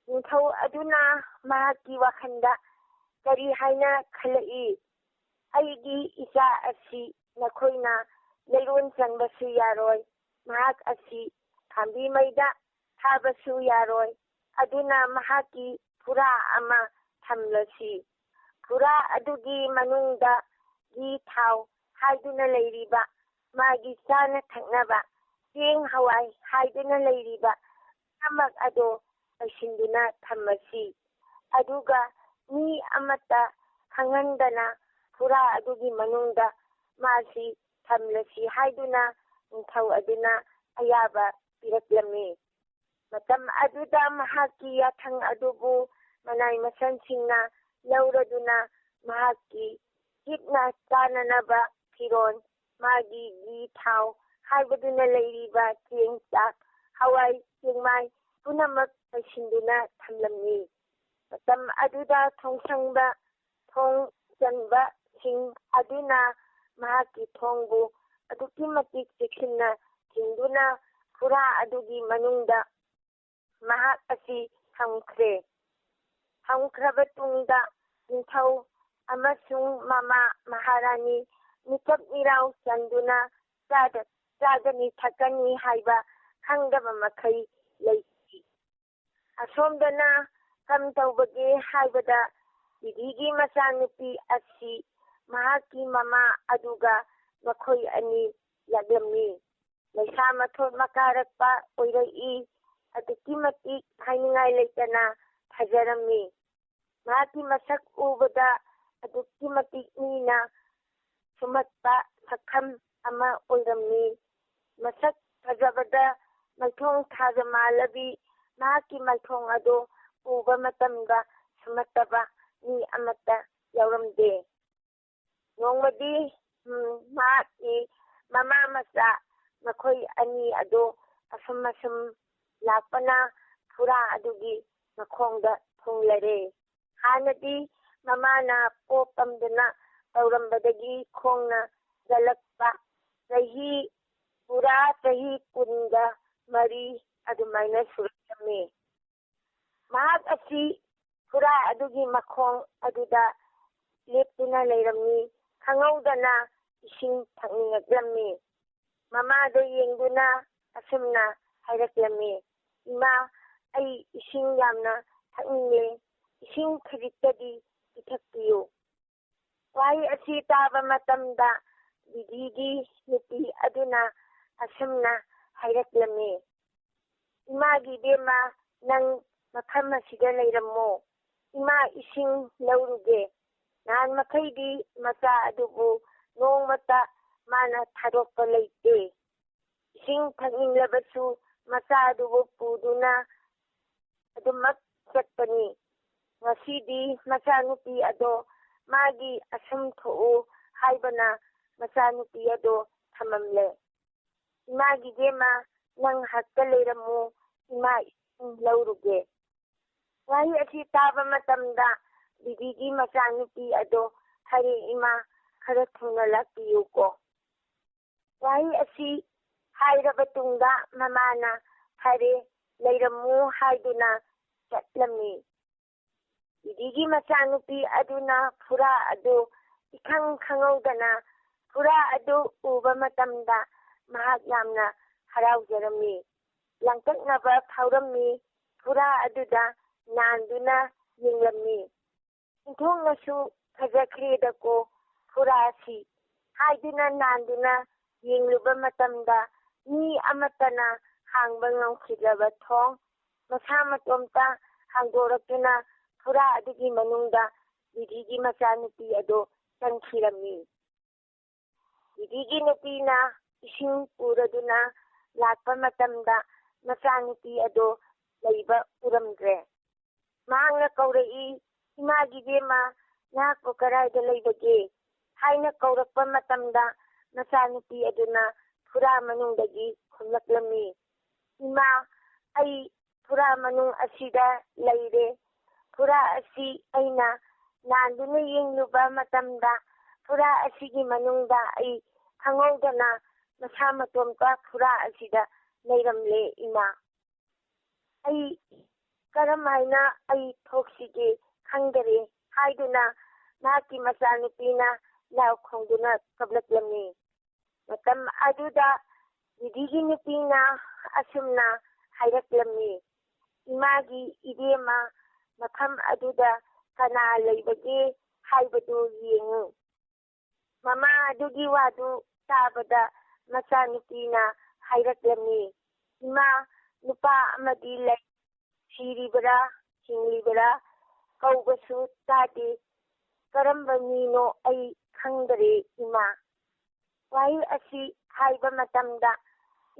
ꯅꯤꯡꯊꯧ ꯑꯗꯨꯅ ꯃꯍꯥꯛꯀꯤ ꯋꯥꯈꯜꯗ ꯀꯔꯤ ꯍꯥꯏꯅ ꯈꯜꯂꯛꯏ? "ꯑꯩꯒꯤ ꯏꯆꯥ ꯑꯁꯤ ꯅꯈꯣꯏꯅ ꯂꯩꯔꯣꯟ ꯆꯟꯕꯁꯨ ꯌꯥꯔꯣꯏ, ꯃꯍꯥꯛ ꯑꯁꯤ ꯈꯥꯝꯕꯤ ꯃꯩꯗ ꯊꯥꯕꯁꯨ ꯌꯥꯔꯣꯏ, ꯑꯗꯨꯅ ꯃꯍꯥꯛꯀꯤ ꯐꯨꯔꯥ ꯑꯃ ꯊꯝꯂꯁꯤ꯫ ꯐꯨꯔꯥ ꯑꯗꯨꯒꯤ ꯃꯅꯨꯡꯗ ꯘꯤ ꯊꯥꯎ ꯍꯥꯏꯗꯨꯅ ꯂꯩꯔꯤꯕ, ꯃꯥꯒꯤ ꯆꯥꯅ ꯊꯛꯅꯕ ꯆꯦꯡ ꯍꯋꯥꯏ ꯍꯥꯏꯗꯨꯅ ꯂꯩꯔꯤꯕ ꯄꯨꯝꯅꯃꯛ ꯑꯗꯣ ꯄꯩꯁꯤꯟꯗꯨꯅ ꯊꯝꯃꯁꯤ꯫ ꯑꯗꯨꯒ ꯃꯤ ꯑꯃꯠꯇ ꯈꯪꯍꯟꯗꯅ ꯐꯨꯔꯥ ꯑꯗꯨꯒꯤ ꯃꯅꯨꯡꯗ ꯃꯥꯁꯤ ꯊꯝꯂꯁꯤ" ꯍꯥꯏꯗꯨꯅ ꯅꯤꯡꯊꯧ ꯑꯗꯨꯅ ꯑꯌꯥꯕ ꯄꯤꯔꯛꯂꯝꯃꯤ꯫ ꯃꯇꯝ ꯑꯗꯨꯗ ꯃꯍꯥꯛꯀꯤ ꯌꯥꯊꯪ ꯑꯗꯨꯕꯨ ꯃꯅꯥꯏ ꯃꯁꯟꯁꯤꯡꯅ ꯂꯧꯔꯗꯨꯅ ꯃꯍꯥꯛꯀꯤ ꯍꯤꯞꯅ ꯆꯥꯅꯅꯕ ꯐꯤꯔꯣꯜ, ꯃꯥꯒꯤ ꯘꯤ ꯊꯥꯎ ꯍꯥꯏꯕꯗꯨꯅ ꯂꯩꯔꯤꯕ ꯆꯦꯡ ꯆꯥꯛ, ꯍꯋꯥꯏ ꯆꯦꯡꯃꯥꯏ ꯄꯨꯝꯅꯃꯛ ꯄꯩꯁꯤꯟꯗꯨꯅ ꯊꯝꯂꯝꯃꯤ꯫ ꯃꯇꯝ ꯑꯗꯨꯗ ꯊꯣꯡꯁꯪꯕ ꯊꯣꯡ ꯆꯟꯕꯁꯤꯡ ꯑꯗꯨꯅ ꯃꯍꯥꯛꯀꯤ ꯊꯣꯡꯕꯨ ꯑꯗꯨꯛꯀꯤ ꯃꯇꯤꯛ ꯆꯦꯛꯁꯤꯟꯅ ꯊꯤꯡꯗꯨꯅ ꯐꯨꯔꯥ ꯑꯗꯨꯒꯤ ꯃꯅꯨꯡꯗ ꯃꯍꯥꯛ ꯑꯁꯤ ꯊꯝꯈ꯭ꯔꯦ꯫ ꯊꯝꯈ꯭ꯔꯕ ꯇꯨꯡꯗ ꯅꯤꯡꯊꯧ ꯑꯃꯁꯨꯡ ꯃꯃꯥ ꯃꯍꯥꯔꯥꯅꯤ ꯃꯤꯀꯞ ꯃꯤꯔꯥꯎ ꯆꯟꯗꯨꯅ ꯆꯥꯗ ꯆꯥꯒꯅꯤ ꯊꯛꯀꯅꯤ ꯍꯥꯏꯕ ꯈꯪꯗꯕ ꯃꯈꯩ ꯂꯩꯈꯤ꯫ ꯑꯁꯣꯝꯗꯅ ꯀꯝ ꯇꯧꯕꯒꯦ ꯍꯥꯏꯕꯗ, ꯕꯤꯗꯤꯒꯤ ꯃꯆꯥꯅꯨꯄꯤ ꯑꯁꯤ ꯃꯍꯥꯛꯀꯤ ꯃꯃꯥ ꯑꯗꯨꯒ ꯃꯈꯣꯏ ꯑꯅꯤ ꯂꯥꯛꯂꯝꯃꯤ꯫ ꯂꯩꯁꯥ ꯃꯊꯣꯟ ꯃꯀꯥꯔꯛꯄ ꯑꯣꯏꯔꯛꯏ꯫ ꯑꯗꯨꯛꯀꯤ ꯃꯇꯤꯛ ꯍꯥꯏꯅꯤꯡꯉꯥꯏ ꯂꯩꯇꯅ ꯐꯖꯔꯝꯃꯤ꯫ ꯃꯍꯥꯛꯀꯤ ꯃꯁꯛ ꯎꯕꯗ ꯑꯗꯨꯛꯀꯤ ꯃꯇꯤꯛ ꯃꯤꯅ ꯁꯨꯝꯍꯠꯄ ꯁꯛꯐꯝ ꯑꯃ ꯑꯣꯏꯔꯝꯃꯤ꯫ ꯃꯁꯛ ꯐꯖꯕꯗ ꯃꯥꯏꯊꯣꯡ ꯊꯥꯖ ꯃꯥꯜꯂꯕꯤ ꯃꯍꯥꯛꯀꯤ ꯃꯥꯏꯊꯣꯡ ꯑꯗꯨ ꯎꯕ ꯃꯇꯝꯗ ꯁꯨꯝꯍꯠꯇꯕ ꯃꯤ ꯑꯃꯠꯇ ꯌꯥꯎꯔꯝꯗꯦ꯫ ꯅꯣꯡꯃꯗꯤ, ꯎꯝ, ꯃꯍꯥꯛꯀꯤ ꯃꯃꯥ ꯃꯆꯥ ꯃꯈꯣꯏ ꯑꯅꯤ ꯑꯗꯨ ꯑꯁꯨꯝ ꯑꯁꯨꯝ ꯂꯥꯛꯄꯅ ꯐꯨꯔꯥ ꯑꯗꯨꯒꯤ ꯃꯈꯣꯡꯗ ꯊꯨꯡꯂꯔꯦ꯫ ꯍꯥꯟꯅꯗꯤ ꯃꯃꯥꯅ ꯄꯣꯛ ꯄꯝꯗꯨꯅ ꯇꯧꯔꯝꯕꯗꯒꯤ ꯈꯣꯡꯅ ꯆꯠꯂꯛꯄ ꯆꯍꯤ, ꯄꯨꯔꯥ ꯆꯍꯤ ꯀꯨꯟꯒ ꯃꯔꯤ ꯑꯗꯨꯃꯥꯏꯅ ꯁꯨꯔꯛꯂꯝꯃꯤ꯫ ꯃꯍꯥꯛ ꯑꯁꯤ ꯐꯨꯔꯥ ꯑꯗꯨꯒꯤ ꯃꯈꯣꯡ ꯑꯗꯨꯗ ꯂꯦꯞꯇꯨꯅ ꯂꯩꯔꯝꯃꯤ꯫ ꯈꯪꯍꯧꯗꯅ ꯏꯁꯤꯡ ꯊꯛꯅꯤꯡꯉꯛꯂꯝꯃꯤ꯫ ꯃꯃꯥꯗ ꯌꯦꯡꯗꯨꯅ ꯑꯁꯨꯝꯅ ꯍꯥꯏꯔꯛꯂꯝꯃꯤ, "ꯏꯃꯥ, ꯑꯩ ꯏꯁꯤꯡ ꯌꯥꯝꯅ ꯊꯛꯅꯤꯡꯂꯦ꯫ ꯏꯁꯤꯡ ꯈꯖꯤꯛꯇꯗꯤ ꯄꯤꯊꯛꯄꯤꯌꯨ"꯫ ꯋꯥꯍꯩ ꯑꯁꯤ ꯇꯥꯕ ꯃꯇꯝꯗ ꯕꯤꯗꯤꯒꯤ ꯅꯨꯄꯤ ꯑꯗꯨꯅ ꯑꯁꯨꯝꯅ ꯍꯥꯏꯔꯛꯂꯝꯃꯤ, "ꯏꯃꯥꯒꯤ ꯏꯕꯦꯝꯃ, ꯅꯪ ꯃꯐꯝ ꯑꯁꯤꯗ ꯂꯩꯔꯝꯃꯣ꯫ ꯏꯃꯥ ꯏꯁꯤꯡ ꯂꯧꯔꯨꯒꯦ꯫ ꯅꯍꯥꯟ ꯃꯈꯩꯗꯤ ꯃꯆꯥ ꯑꯗꯨꯕꯨ ꯅꯣꯡꯃꯇ ꯃꯥꯅ ꯊꯥꯗꯣꯛꯄ ꯂꯩꯇꯦ꯫ ꯏꯁꯤꯡ ꯊꯛꯅꯤꯡꯂꯕꯁꯨ ꯃꯆꯥ ꯑꯗꯨꯕꯨ ꯄꯨꯗꯨꯅ ꯑꯗꯨꯃꯛ ꯆꯠꯄꯅꯤ꯫ ꯉꯁꯤꯗꯤ ꯃꯆꯥꯅꯨꯄꯤ ꯑꯗꯣ ꯃꯥꯒꯤ ꯑꯁꯨꯝ ꯊꯣꯛꯎ ꯍꯥꯏꯕꯅ ꯃꯆꯥꯅꯨꯄꯤ ꯑꯗꯣ ꯊꯝꯃꯝꯂꯦ꯫ ꯏꯃꯥꯒꯤ ꯏꯕꯦꯝꯃ, ꯅꯪ ꯉꯥꯏꯍꯥꯛꯇ ꯂꯩꯔꯝꯃꯨ, ꯏꯃꯥ ꯏꯁꯤꯡ ꯂꯧꯔꯨꯒꯦ"꯫ ꯋꯥꯍꯩ ꯑꯁꯤ ꯇꯥꯕ ꯃꯇꯝꯗ ꯕꯤꯗꯤꯒꯤ ꯃꯆꯥꯅꯨꯄꯤ ꯑꯗꯣ, "ꯐꯔꯦ ꯏꯃꯥ, ꯈꯔ ꯊꯨꯅ ꯂꯥꯛꯄꯤꯌꯨꯀꯣ"꯫ ꯋꯥꯍꯩ ꯑꯁꯤ ꯍꯥꯏꯔꯕ ꯇꯨꯡꯗ ꯃꯃꯥꯅ "ꯐꯔꯦ, ꯂꯩꯔꯝꯃꯨ" ꯍꯥꯏꯗꯨꯅ ꯆꯠꯂꯝꯃꯤ꯫ ꯕꯤꯗꯤꯒꯤ ꯃꯆꯥꯅꯨꯄꯤ ꯑꯗꯨꯅ ꯐꯨꯔꯥ ꯑꯗꯨ ꯏꯈꯪ ꯈꯪꯍꯧꯗꯅ ꯐꯨꯔꯥ ꯑꯗꯨ ꯎꯕ ꯃꯇꯝꯗ ꯃꯍꯥꯛ ꯌꯥꯝꯅ ꯍꯔꯥꯎꯖꯔꯝꯃꯤ꯫ ꯂꯥꯡꯇꯛꯅꯕ ꯐꯥꯎꯔꯝꯃꯤ꯫ ꯐꯨꯔꯥ ꯑꯗꯨꯗ ꯅꯥꯟꯗꯨꯅ ꯌꯦꯡꯂꯝꯃꯤ꯫ ꯏꯟꯊꯣꯛꯅꯁꯨ ꯐꯖꯈ꯭ꯔꯦꯗꯀꯣ ꯐꯨꯔꯥ ꯑꯁꯤ ꯍꯥꯏꯗꯨꯅ ꯅꯥꯟꯗꯨꯅ ꯌꯦꯡꯂꯨꯕ ꯃꯇꯝꯗ ꯃꯤ ꯑꯃꯠꯇꯅ ꯍꯥꯡꯕ ꯉꯝꯈꯤꯗ꯭ꯔꯕ ꯊꯣꯡ ꯃꯁꯥ ꯃꯇꯣꯝꯇ ꯍꯥꯡꯗꯣꯔꯛꯇꯨꯅ ꯐꯨꯔꯥ ꯑꯗꯨꯒꯤ ꯃꯅꯨꯡꯗ ꯗꯤꯗꯤꯒꯤ ꯃꯆꯥꯅꯨꯄꯤ ꯑꯗꯨ ꯆꯪꯈꯤꯔꯝꯃꯤ꯫ ꯗꯤꯗꯤꯒꯤ ꯅꯨꯄꯤꯅ ꯏꯁꯤꯡ ꯄꯨꯔꯗꯨꯅ ꯂꯥꯛꯄ ꯃꯇꯝꯗ ꯃꯆꯥꯅꯨꯄꯤ ꯑꯗꯨ ꯂꯩꯕ ꯎꯔꯝꯗ꯭ꯔꯦ꯫ ꯃꯍꯥꯛꯅ ꯀꯧꯔꯛꯏ, "ꯏꯃꯥꯒꯤ ꯏꯕꯦꯝꯃ, ꯅꯍꯥꯛꯄꯨ ꯀꯗꯥꯏꯗ ꯂꯩꯕꯒꯦ?" ꯍꯥꯏꯅ ꯀꯧꯔꯛꯄ ꯃꯇꯝꯗ ꯃꯆꯥꯅꯨꯄꯤ ꯑꯗꯨꯅ ꯐꯨꯔꯥ ꯃꯅꯨꯡꯗꯒꯤ ꯈꯨꯝꯂꯛꯂꯝꯃꯤ, "ꯏꯃꯥ, ꯑꯩ ꯐꯨꯔꯥ ꯃꯅꯨꯡ ꯑꯁꯤꯗ ꯂꯩꯔꯦ꯫ ꯐꯨꯔꯥ ꯑꯁꯤ ꯑꯩꯅ ꯅꯥꯟꯗꯨꯅ ꯌꯦꯡꯂꯨꯕ ꯃꯇꯝꯗ ꯐꯨꯔꯥ ꯑꯁꯤꯒꯤ ꯃꯅꯨꯡꯗ ꯑꯩ ꯈꯪꯍꯧꯗꯅ ꯃꯁꯥ ꯃꯇꯣꯝꯇ ꯐꯨꯔꯥ ꯑꯁꯤꯗ ꯂꯩꯔꯝꯂꯦ ꯏꯃꯥ꯫ ꯑꯩ ꯀꯔꯝ ꯍꯥꯏꯅ ꯑꯩ ꯊꯣꯛꯁꯤꯒꯦ ꯈꯪꯗꯔꯦ" ꯍꯥꯏꯗꯨꯅ ꯃꯍꯥꯛꯀꯤ ꯃꯆꯥꯅꯨꯄꯤꯅ ꯂꯥꯎ ꯈꯣꯡꯗꯨꯅ ꯀꯞꯂꯛꯂꯝꯃꯤ꯫ ꯃꯇꯝ ꯑꯗꯨꯗ ꯗꯤꯗꯤꯒꯤ ꯅꯨꯄꯤꯅ ꯑꯁꯨꯝꯅ ꯍꯥꯏꯔꯛꯂꯝꯃꯤ, "ꯏꯃꯥꯒꯤ ꯏꯕꯦꯝꯃ, ꯃꯐꯝ ꯑꯗꯨꯗ ꯀꯅꯥ ꯂꯩꯕꯒꯦ ꯍꯥꯏꯕꯗꯨ ꯌꯦꯡꯉꯨ"꯫ ꯃꯃꯥ ꯑꯗꯨꯒꯤ ꯋꯥꯗꯨ ꯇꯥꯕꯗ ꯃꯆꯥꯅꯨꯄꯤꯅ ꯍꯥꯏꯔꯛꯂꯝꯃꯤ, "ꯏꯃꯥ, ꯅꯨꯄꯥ ꯑꯃꯗꯤ ꯂꯩ, ꯁꯤꯔꯤꯕꯔꯥ ꯍꯤꯡꯂꯤꯕꯔꯥ ꯀꯧꯕꯁꯨ ꯇꯥꯗꯦ꯫ ꯀꯔꯝꯕ ꯃꯤꯅꯣ ꯑꯩ ꯈꯪꯗꯔꯦ ꯏꯃꯥ"꯫ ꯋꯥꯍꯩ ꯑꯁꯤ ꯍꯥꯏꯕ ꯃꯇꯝꯗ,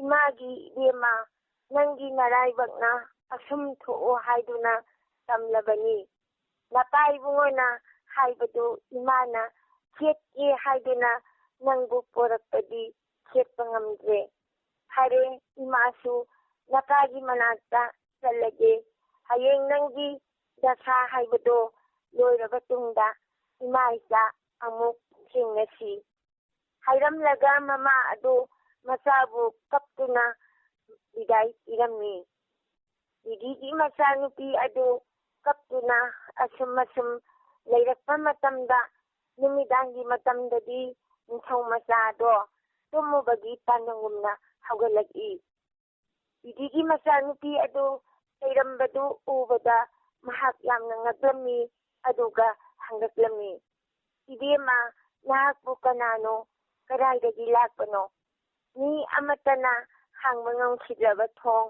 "ꯏꯃꯥꯒꯤ ꯏꯕꯦꯝꯃ, ꯅꯪꯒꯤ ꯅꯔꯥꯏꯕꯛꯅ ꯑꯁꯨꯝ ꯊꯣꯛꯎ ꯍꯥꯏꯗꯨꯅ ꯇꯝꯂꯕꯅꯤ꯫ ꯅꯄꯥ ꯏꯕꯨꯡꯉꯣꯅ ꯍꯥꯏꯕꯗꯨ ꯏꯃꯥꯅ ꯁꯦꯠꯀꯦ ꯍꯥꯏꯗꯨꯅ ꯅꯪꯕꯨ ꯄꯣꯔꯛꯄꯗꯤ ꯁꯦꯠꯄ ꯉꯝꯗ꯭ꯔꯦ꯫ ꯐꯔꯦ, ꯏꯃꯥꯁꯨ ꯅꯄꯥꯒꯤ ꯃꯅꯥꯛꯇ ꯆꯠꯂꯒꯦ꯫ ꯍꯌꯦꯡ ꯅꯪꯒꯤ ꯗꯁꯥ ꯍꯥꯏꯕꯗꯣ ꯂꯣꯏꯔꯕ ꯇꯨꯡꯗ ꯏꯃꯥ ꯏꯆꯥ ꯑꯃꯨꯛ ꯊꯦꯡꯅꯁꯤ"꯫ ꯍꯥꯏꯔꯝꯂꯒ ꯃꯃꯥ ꯑꯗꯨ ꯃꯆꯥꯕꯨ ꯀꯞꯇꯨꯅ ꯕꯤꯗꯥꯏ ꯄꯤꯔꯝꯃꯤ꯫ ꯗꯤꯗꯤꯒꯤ ꯃꯆꯥꯅꯨꯄꯤ ꯑꯗꯨ ꯀꯞꯇꯨꯅ ꯑꯁꯨꯝ ꯑꯁꯨꯝ ꯂꯩꯔꯛꯄ ꯃꯇꯝꯗ, ꯅꯨꯃꯤꯗꯥꯡꯒꯤ ꯃꯇꯝꯗꯗꯤ ꯅꯤꯡꯊꯧ ꯃꯆꯥꯗꯣ ꯇꯨꯝꯃꯨꯕꯒꯤ ꯇꯥꯟꯅꯒꯨꯝꯅ ꯍꯧꯒꯠꯂꯛꯏ꯫ ꯕꯤꯗꯤꯒꯤ ꯃꯆꯥꯅꯨꯄꯤ ꯑꯗꯨ ꯂꯩꯔꯝꯕꯗꯨ ꯎꯕꯗ ꯃꯍꯥꯛ ꯌꯥꯝꯅ ꯉꯛꯂꯝꯃꯤ, ꯑꯗꯨꯒ ꯍꯪꯂꯛꯂꯝꯃꯤ, "ꯏꯕꯦꯝꯃ, ꯅꯍꯥꯛꯄꯨ ꯀꯅꯥꯅꯣ? ꯀꯗꯥꯏꯗꯒꯤ ꯂꯥꯛꯄꯅꯣ? ꯃꯤ ꯑꯃꯠꯇꯅ ꯍꯥꯡꯕ ꯉꯝꯈꯤꯗ꯭ꯔꯕ ꯊꯣꯡ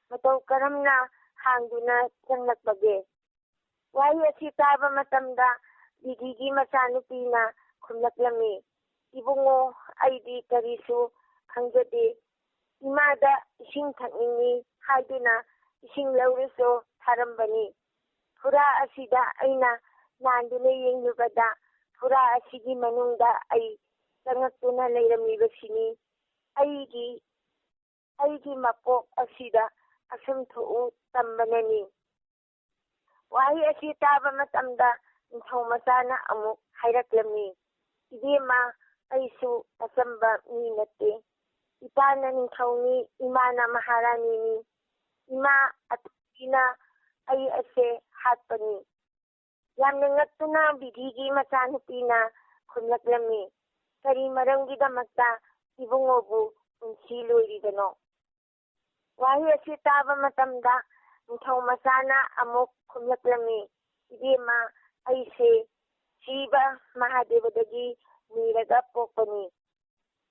ꯃꯇꯧ ꯀꯔꯝꯅ ꯍꯥꯡꯗꯨꯅ ꯆꯪꯂꯛꯄꯒꯦ?" ꯋꯥꯍꯩ ꯑꯁꯤ ꯇꯥꯕ ꯃꯇꯝꯗ ꯕꯤꯗꯤꯒꯤ ꯃꯆꯥꯅꯨꯄꯤꯅ ꯈꯨꯝꯂꯛꯂꯝꯃꯤ, "ꯏꯕꯨꯡꯉꯣ, ꯑꯩꯗꯤ ꯀꯔꯤꯁꯨ ꯈꯪꯖꯗꯦ꯫ ꯏꯃꯥꯗ ꯏꯁꯤꯡ ꯊꯛꯅꯤꯡꯏ ꯍꯥꯏꯗꯨꯅ ꯏꯁꯤꯡ ꯂꯧꯔꯨꯆꯣ ꯊꯥꯔꯝꯕꯅꯤ꯫ ꯐꯨꯔꯥ ꯑꯁꯤꯗ ꯑꯩꯅ ꯅꯥꯟꯗꯨꯅ ꯌꯦꯡꯂꯨꯕꯗ ꯐꯨꯔꯥ ꯑꯁꯤꯒꯤ ꯃꯅꯨꯡꯗ ꯑꯩ ꯆꯪꯉꯛꯇꯨꯅ ꯂꯩꯔꯝꯃꯤꯕꯁꯤꯅꯤ꯫ ꯑꯩꯒꯤ, ꯑꯩꯒꯤ ꯃꯄꯣꯛ ꯑꯁꯤꯗ ꯑꯁꯨꯝ ꯊꯣꯛꯎ ꯇꯝꯕꯅꯅꯤ꯫" ꯋꯥꯍꯩ ꯑꯁꯤ ꯇꯥꯕ ꯃꯇꯝꯗ ꯅꯤꯡꯊꯧ ꯃꯆꯥꯅ ꯑꯃꯨꯛ ꯍꯥꯏꯔꯛꯂꯝꯃꯤ, "ꯏꯕꯦꯝꯃ, ꯑꯩꯁꯨ ꯑꯆꯝꯕ ꯃꯤ ꯅꯠꯇꯦ꯫ ꯏꯄꯥꯅ ꯅꯤꯡꯊꯧꯅꯤ, ꯏꯃꯥꯅ ꯃꯍꯥꯔꯥꯅꯤꯅꯤ꯫ ꯏꯃꯥ ꯑꯇꯣꯝꯕꯤꯅ ꯑꯩ ꯑꯁꯦ ꯍꯥꯠꯄꯅꯤ꯫" ꯌꯥꯝꯅ ꯉꯛꯇꯨꯅ ꯕꯤꯗꯤꯒꯤ ꯃꯆꯥꯅꯨꯄꯤꯅ ꯈꯨꯝꯂꯛꯂꯝꯃꯤ, "ꯀꯔꯤ ꯃꯔꯝꯒꯤꯗꯃꯛꯇ ꯏꯕꯨꯡꯉꯣꯕꯨ ꯄꯨꯟꯁꯤ ꯂꯣꯏꯔꯤꯕꯅꯣ?" ꯋꯥꯍꯩ ꯑꯁꯤ ꯇꯥꯕ ꯃꯇꯝꯗ ꯅꯤꯡꯊꯧ ꯃꯆꯥꯅ ꯑꯃꯨꯛ ꯈꯨꯝꯂꯛꯂꯝꯃꯤ, "ꯏꯕꯦꯝꯃ, ꯑꯩꯁꯦ ꯁꯤꯕ ꯃꯍꯥꯗꯦꯕꯗꯒꯤ ꯅꯤꯔꯒ ꯄꯣꯛꯄꯅꯤ꯫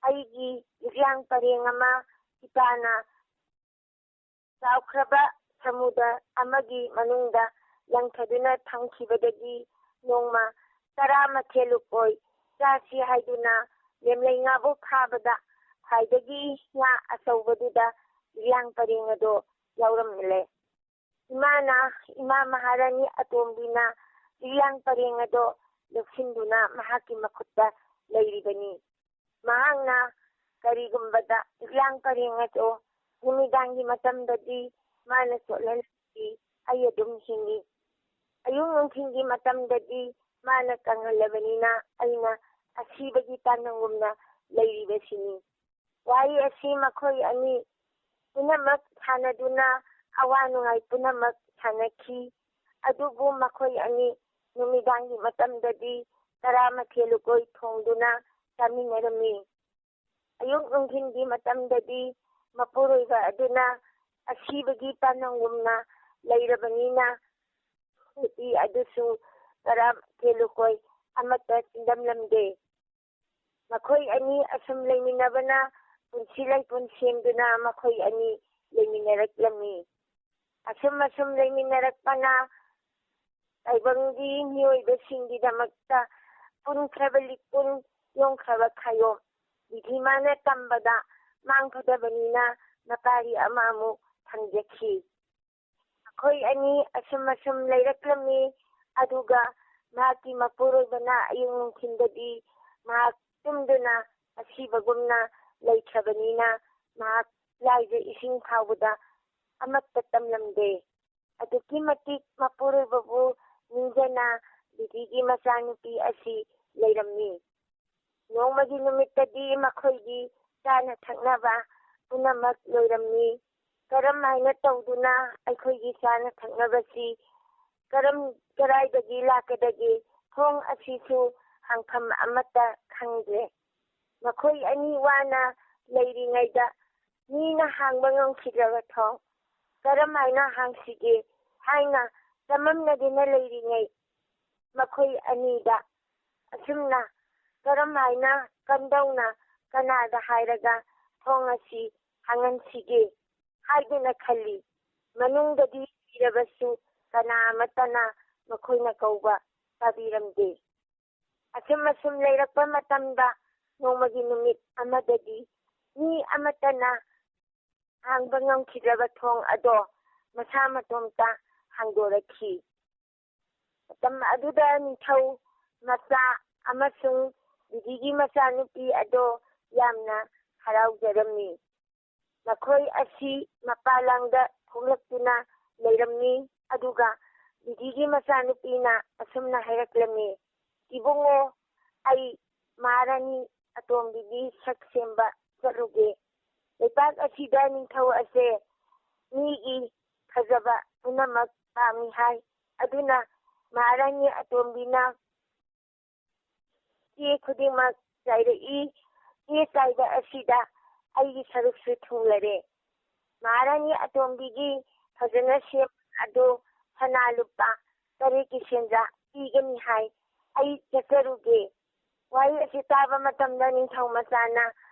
ꯑꯩꯒꯤ ꯂꯤꯛꯂꯥꯡ ꯄꯔꯦꯡ ꯑꯃ ꯏꯄꯥꯅ ꯆꯥꯎꯈ꯭ꯔꯕ ꯁꯃꯨꯗ꯭ꯔ ꯑꯃꯒꯤ ꯃꯅꯨꯡꯗ ꯂꯪꯊꯗꯨꯅ ꯊꯝꯈꯤꯕꯗꯒꯤ ꯅꯣꯡꯃ ꯇꯔꯥꯃꯥꯊꯣꯏ ꯂꯨꯀꯣꯏ ꯆꯥꯁꯤ ꯍꯥꯏꯗꯨꯅ ꯂꯦꯝꯂꯩ ꯉꯥꯕꯨ ꯐꯥꯕꯗ ꯈ꯭ꯋꯥꯏꯗꯒꯤ ꯉꯥ ꯑꯆꯧꯕꯗꯨꯗ ꯂꯤꯛꯂꯥꯡ ꯄꯔꯦꯡ ꯑꯗꯣ ꯌꯥꯎꯔꯝꯂꯦ꯫ ꯏꯃꯥꯅ, ꯏꯃꯥ ꯃꯍꯥꯔꯥꯅꯤ ꯑꯇꯣꯝꯕꯤꯅ ꯂꯤꯛꯂꯥꯡ ꯄꯔꯦꯡ ꯑꯗꯣ ꯂꯧꯁꯤꯟꯗꯨꯅ ꯃꯍꯥꯛꯀꯤ ꯃꯈꯨꯠꯇ ꯂꯩꯔꯤꯕꯅꯤ꯫ ꯃꯍꯥꯛꯅ ꯀꯔꯤꯒꯨꯝꯕꯗ ꯂꯤꯛꯂꯥꯡ ꯄꯔꯦꯡ ꯑꯗꯣ ꯅꯨꯃꯤꯗꯥꯡꯒꯤ ꯃꯇꯝꯗꯗꯤ ꯃꯥꯅ ꯆꯣꯠꯍꯜꯂꯤ, ꯑꯩ ꯑꯗꯨꯝ ꯍꯤꯡꯏ꯫ ꯑꯌꯨꯛ ꯅꯨꯡꯊꯤꯜꯒꯤ ꯃꯇꯝꯗꯗꯤ ꯃꯥꯅ ꯀꯪꯍꯜꯂꯕꯅꯤꯅ ꯑꯩꯅ ꯑꯁꯤꯕꯒꯤ ꯇꯥꯟꯅꯒꯨꯝꯅ ꯂꯩꯔꯤꯕꯁꯤꯅꯤ꯫" ꯋꯥꯍꯩ ꯑꯁꯤ ꯃꯈꯣꯏ ꯑꯅꯤ ꯄꯨꯝꯅꯃꯛ ꯁꯥꯟꯅꯗꯨꯅ ꯑꯋꯥ ꯅꯨꯡꯉꯥꯏ ꯄꯨꯝꯅꯃꯛ ꯁꯥꯟꯅꯈꯤ꯫ ꯑꯗꯨꯕꯨ ꯃꯈꯣꯏ ꯑꯅꯤ ꯅꯨꯃꯤꯗꯥꯡꯒꯤ ꯃꯇꯝꯗꯗꯤ ꯇꯔꯥꯃꯥꯊꯣꯏ ꯂꯨꯀꯣꯏ ꯊꯣꯡꯗꯨꯅ ꯆꯥꯃꯤꯟꯅꯔꯝꯃꯤ꯫ ꯑꯌꯨꯛ ꯅꯨꯡꯊꯤꯜꯒꯤ ꯃꯇꯝꯗꯗꯤ ꯃꯄꯨꯔꯣꯏꯕ ꯑꯗꯨꯅ ꯑꯁꯤꯕꯒꯤ ꯄꯥꯟꯗꯝꯒꯨꯝꯅ ꯂꯩꯔꯕꯅꯤꯅ, ꯅꯨꯄꯤ ꯑꯗꯨꯁꯨ ꯀꯔꯥꯝ ꯊꯦꯂꯨꯀꯣꯏ ꯑꯃꯠꯇ ꯆꯤꯟꯗꯝꯂꯝꯗꯦ꯫ ꯃꯈꯣꯏ ꯑꯅꯤ ꯑꯁꯨꯝ ꯂꯩꯃꯤꯟꯅꯕꯅ ꯄꯨꯟꯁꯤ ꯂꯩꯄꯨꯟ ꯁꯦꯝꯗꯨꯅ ꯃꯈꯣꯏ ꯑꯅꯤ ꯂꯩꯃꯤꯟꯅꯔꯛꯂꯝꯃꯤ꯫ ꯑꯁꯨꯝ ꯑꯁꯨꯝ ꯂꯩꯃꯤꯟꯅꯔꯛꯄꯅ ꯇꯥꯏꯕꯪꯒꯤ ꯃꯤꯑꯣꯏꯕꯁꯤꯡꯒꯤꯗꯃꯛꯇ ꯄꯨꯟꯈ꯭ꯔꯕ ꯂꯤꯛꯄꯨꯟ, ꯌꯣꯡꯈ꯭ꯔꯕ ꯈꯥꯌꯣꯝ, ꯕꯤꯙꯤꯃꯥꯅ ꯇꯝꯕꯗ ꯃꯥꯡꯒꯗꯕꯅꯤꯅ ꯃꯄꯥꯔꯤ ꯑꯃ ꯑꯃꯨꯛ ꯐꯪꯖꯈꯤ꯫ ꯃꯈꯣꯏ ꯑꯅꯤ ꯑꯁꯨꯝ ꯑꯁꯨꯝ ꯂꯩꯔꯛꯂꯝꯃꯤ꯫ ꯑꯗꯨꯒ ꯃꯍꯥꯛꯀꯤ ꯃꯄꯨꯔꯣꯏꯕꯅ ꯑꯌꯨꯛ ꯅꯨꯡꯊꯤꯟꯗꯗꯤ ꯃꯍꯥꯛ ꯇꯨꯝꯗꯨꯅ ꯑꯁꯤꯕꯒꯨꯝꯅ ꯂꯩꯈ꯭ꯔꯕꯅꯤꯅ ꯃꯍꯥꯛ ꯂꯥꯏꯗ ꯏꯁꯤꯡ ꯐꯥꯎꯕꯗ ꯑꯃꯠꯇ ꯇꯝꯂꯝꯗꯦ꯫ ꯑꯗꯨꯛꯀꯤ ꯃꯇꯤꯛ ꯃꯄꯨꯔꯣꯏꯕꯕꯨ ꯅꯤꯡꯖꯅ ꯕꯤꯙꯤꯒꯤ ꯃꯆꯥꯅꯨꯄꯤ ꯑꯁꯤ ꯂꯩꯔꯝꯃꯤ꯫ ꯅꯣꯡꯃꯒꯤ ꯅꯨꯃꯤꯠꯇꯗꯤ ꯃꯈꯣꯏꯒꯤ ꯆꯥꯅ ꯊꯛꯅꯕ ꯄꯨꯝꯅꯃꯛ ꯂꯣꯏꯔꯝꯃꯤ꯫ ꯀꯔꯝ ꯍꯥꯏꯅ ꯇꯧꯗꯨꯅ ꯑꯩꯈꯣꯏꯒꯤ ꯆꯥꯅ ꯊꯛꯅꯕꯁꯤ ꯀꯔꯝ, ꯀꯗꯥꯏꯗꯒꯤ ꯂꯥꯛꯀꯗꯒꯦ? ꯊꯣꯡ ꯑꯁꯤꯁꯨ ꯍꯥꯡꯐꯝ ꯑꯃꯠꯇ ꯈꯪꯗ꯭ꯔꯦ꯫ ꯃꯈꯣꯏ ꯑꯅꯤ ꯋꯥꯅ ꯂꯩꯔꯤꯉꯩꯗ ꯃꯤꯅ ꯍꯥꯡꯕ ꯉꯝꯈꯤꯗ꯭ꯔꯕ ꯊꯣꯡ ꯀꯔꯝ ꯍꯥꯏꯅ ꯍꯥꯡꯁꯤꯒꯦ ꯍꯥꯏꯅ ꯆꯃꯝꯅꯗꯨꯅ ꯂꯩꯔꯤꯉꯩ ꯃꯈꯣꯏ ꯑꯅꯤꯗ ꯑꯁꯨꯝꯅ ꯀꯔꯝ ꯍꯥꯏꯅ, ꯀꯝꯗꯧꯅ, ꯀꯅꯥꯗ ꯍꯥꯏꯔꯒ ꯊꯣꯡ ꯑꯁꯤ ꯍꯥꯡꯍꯟꯁꯤꯒꯦ ꯍꯥꯏꯗꯨꯅ ꯈꯜꯂꯤ꯫ ꯃꯅꯨꯡꯗꯗꯤ ꯂꯩꯔꯕꯁꯨ ꯀꯅꯥ ꯑꯃꯠꯇꯅ ꯃꯈꯣꯏꯅ ꯀꯧꯕ ꯇꯥꯕꯤꯔꯝꯗꯦ꯫ ꯑꯁꯨꯝ ꯑꯁꯨꯝ ꯂꯩꯔꯛꯄ ꯃꯇꯝꯗ ꯅꯣꯡꯃꯒꯤ ꯅꯨꯃꯤꯠ ꯑꯃꯗꯗꯤ ꯃꯤ ꯑꯃꯠꯇꯅ ꯍꯥꯡꯕ ꯉꯝꯈꯤꯗ꯭ꯔꯕ ꯊꯣꯡ ꯑꯗꯣ ꯃꯁꯥ ꯃꯇꯣꯝꯇ ꯍꯥꯡꯗꯣꯔꯛꯈꯤ꯫ ꯃꯇꯝ ꯑꯗꯨꯗ ꯅꯤꯡꯊꯧ ꯃꯆꯥ ꯑꯃꯁꯨꯡ ꯕꯤꯙꯤꯒꯤ ꯃꯆꯥꯅꯨꯄꯤ ꯑꯗꯣ ꯌꯥꯝꯅ ꯍꯔꯥꯎꯖꯔꯝꯃꯤ꯫ ꯃꯈꯣꯏ ꯑꯁꯤ ꯃꯄꯥꯂꯥꯡꯗ ꯊꯣꯛꯂꯛꯇꯨꯅ ꯂꯩꯔꯝꯃꯤ꯫ ꯑꯗꯨꯒ ꯕꯤꯙꯤꯒꯤ ꯃꯆꯥꯅꯨꯄꯤꯅ ꯑꯁꯨꯝꯅ ꯍꯥꯏꯔꯛꯂꯝꯃꯤ, "ꯏꯕꯨꯡꯉꯣ, ꯑꯩ ꯃꯍꯥꯔꯥꯅꯤ ꯑꯇꯣꯝꯕꯤꯒꯤ ꯁꯛ ꯁꯦꯝꯕ ꯆꯠꯂꯨꯒꯦ꯫ ꯂꯩꯄꯥꯛ ꯑꯁꯤꯗ ꯅꯤꯡꯊꯧ ꯑꯁꯦ ꯃꯤꯒꯤ ꯐꯖꯕ ꯄꯨꯝꯅꯃꯛ ꯄꯥꯝꯃꯤ ꯍꯥꯏ꯫ ꯑꯗꯨꯅ ꯃꯍꯥꯔꯥꯅꯤ ꯑꯇꯣꯝꯕꯤꯅ ꯆꯦ ꯈꯨꯗꯤꯡꯃꯛ ꯆꯥꯏꯔꯛꯏ꯫ ꯆꯦ ꯆꯥꯏꯕ ꯑꯁꯤꯗ ꯑꯩꯒꯤ ꯁꯔꯨꯛꯁꯨ ꯊꯨꯡꯂꯔꯦ꯫ ꯃꯍꯥꯔꯥꯅꯤ ꯑꯇꯣꯝꯕꯤꯒꯤ ꯐꯖꯅ ꯁꯦꯝ ꯑꯗꯨ ꯁꯅꯥ ꯂꯨꯄꯥ ꯇꯔꯦꯠꯀꯤ ꯁꯦꯟꯖꯥ ꯄꯤꯒꯅꯤ ꯍꯥꯏ꯫ ꯑꯩ ꯆꯠꯆꯔꯨꯒꯦ꯫ ꯋꯥꯍꯩ ꯑꯁꯤ ꯇꯥꯕ ꯃꯇꯝꯗ ꯅꯤꯡꯊꯧ ꯃꯆꯥꯅ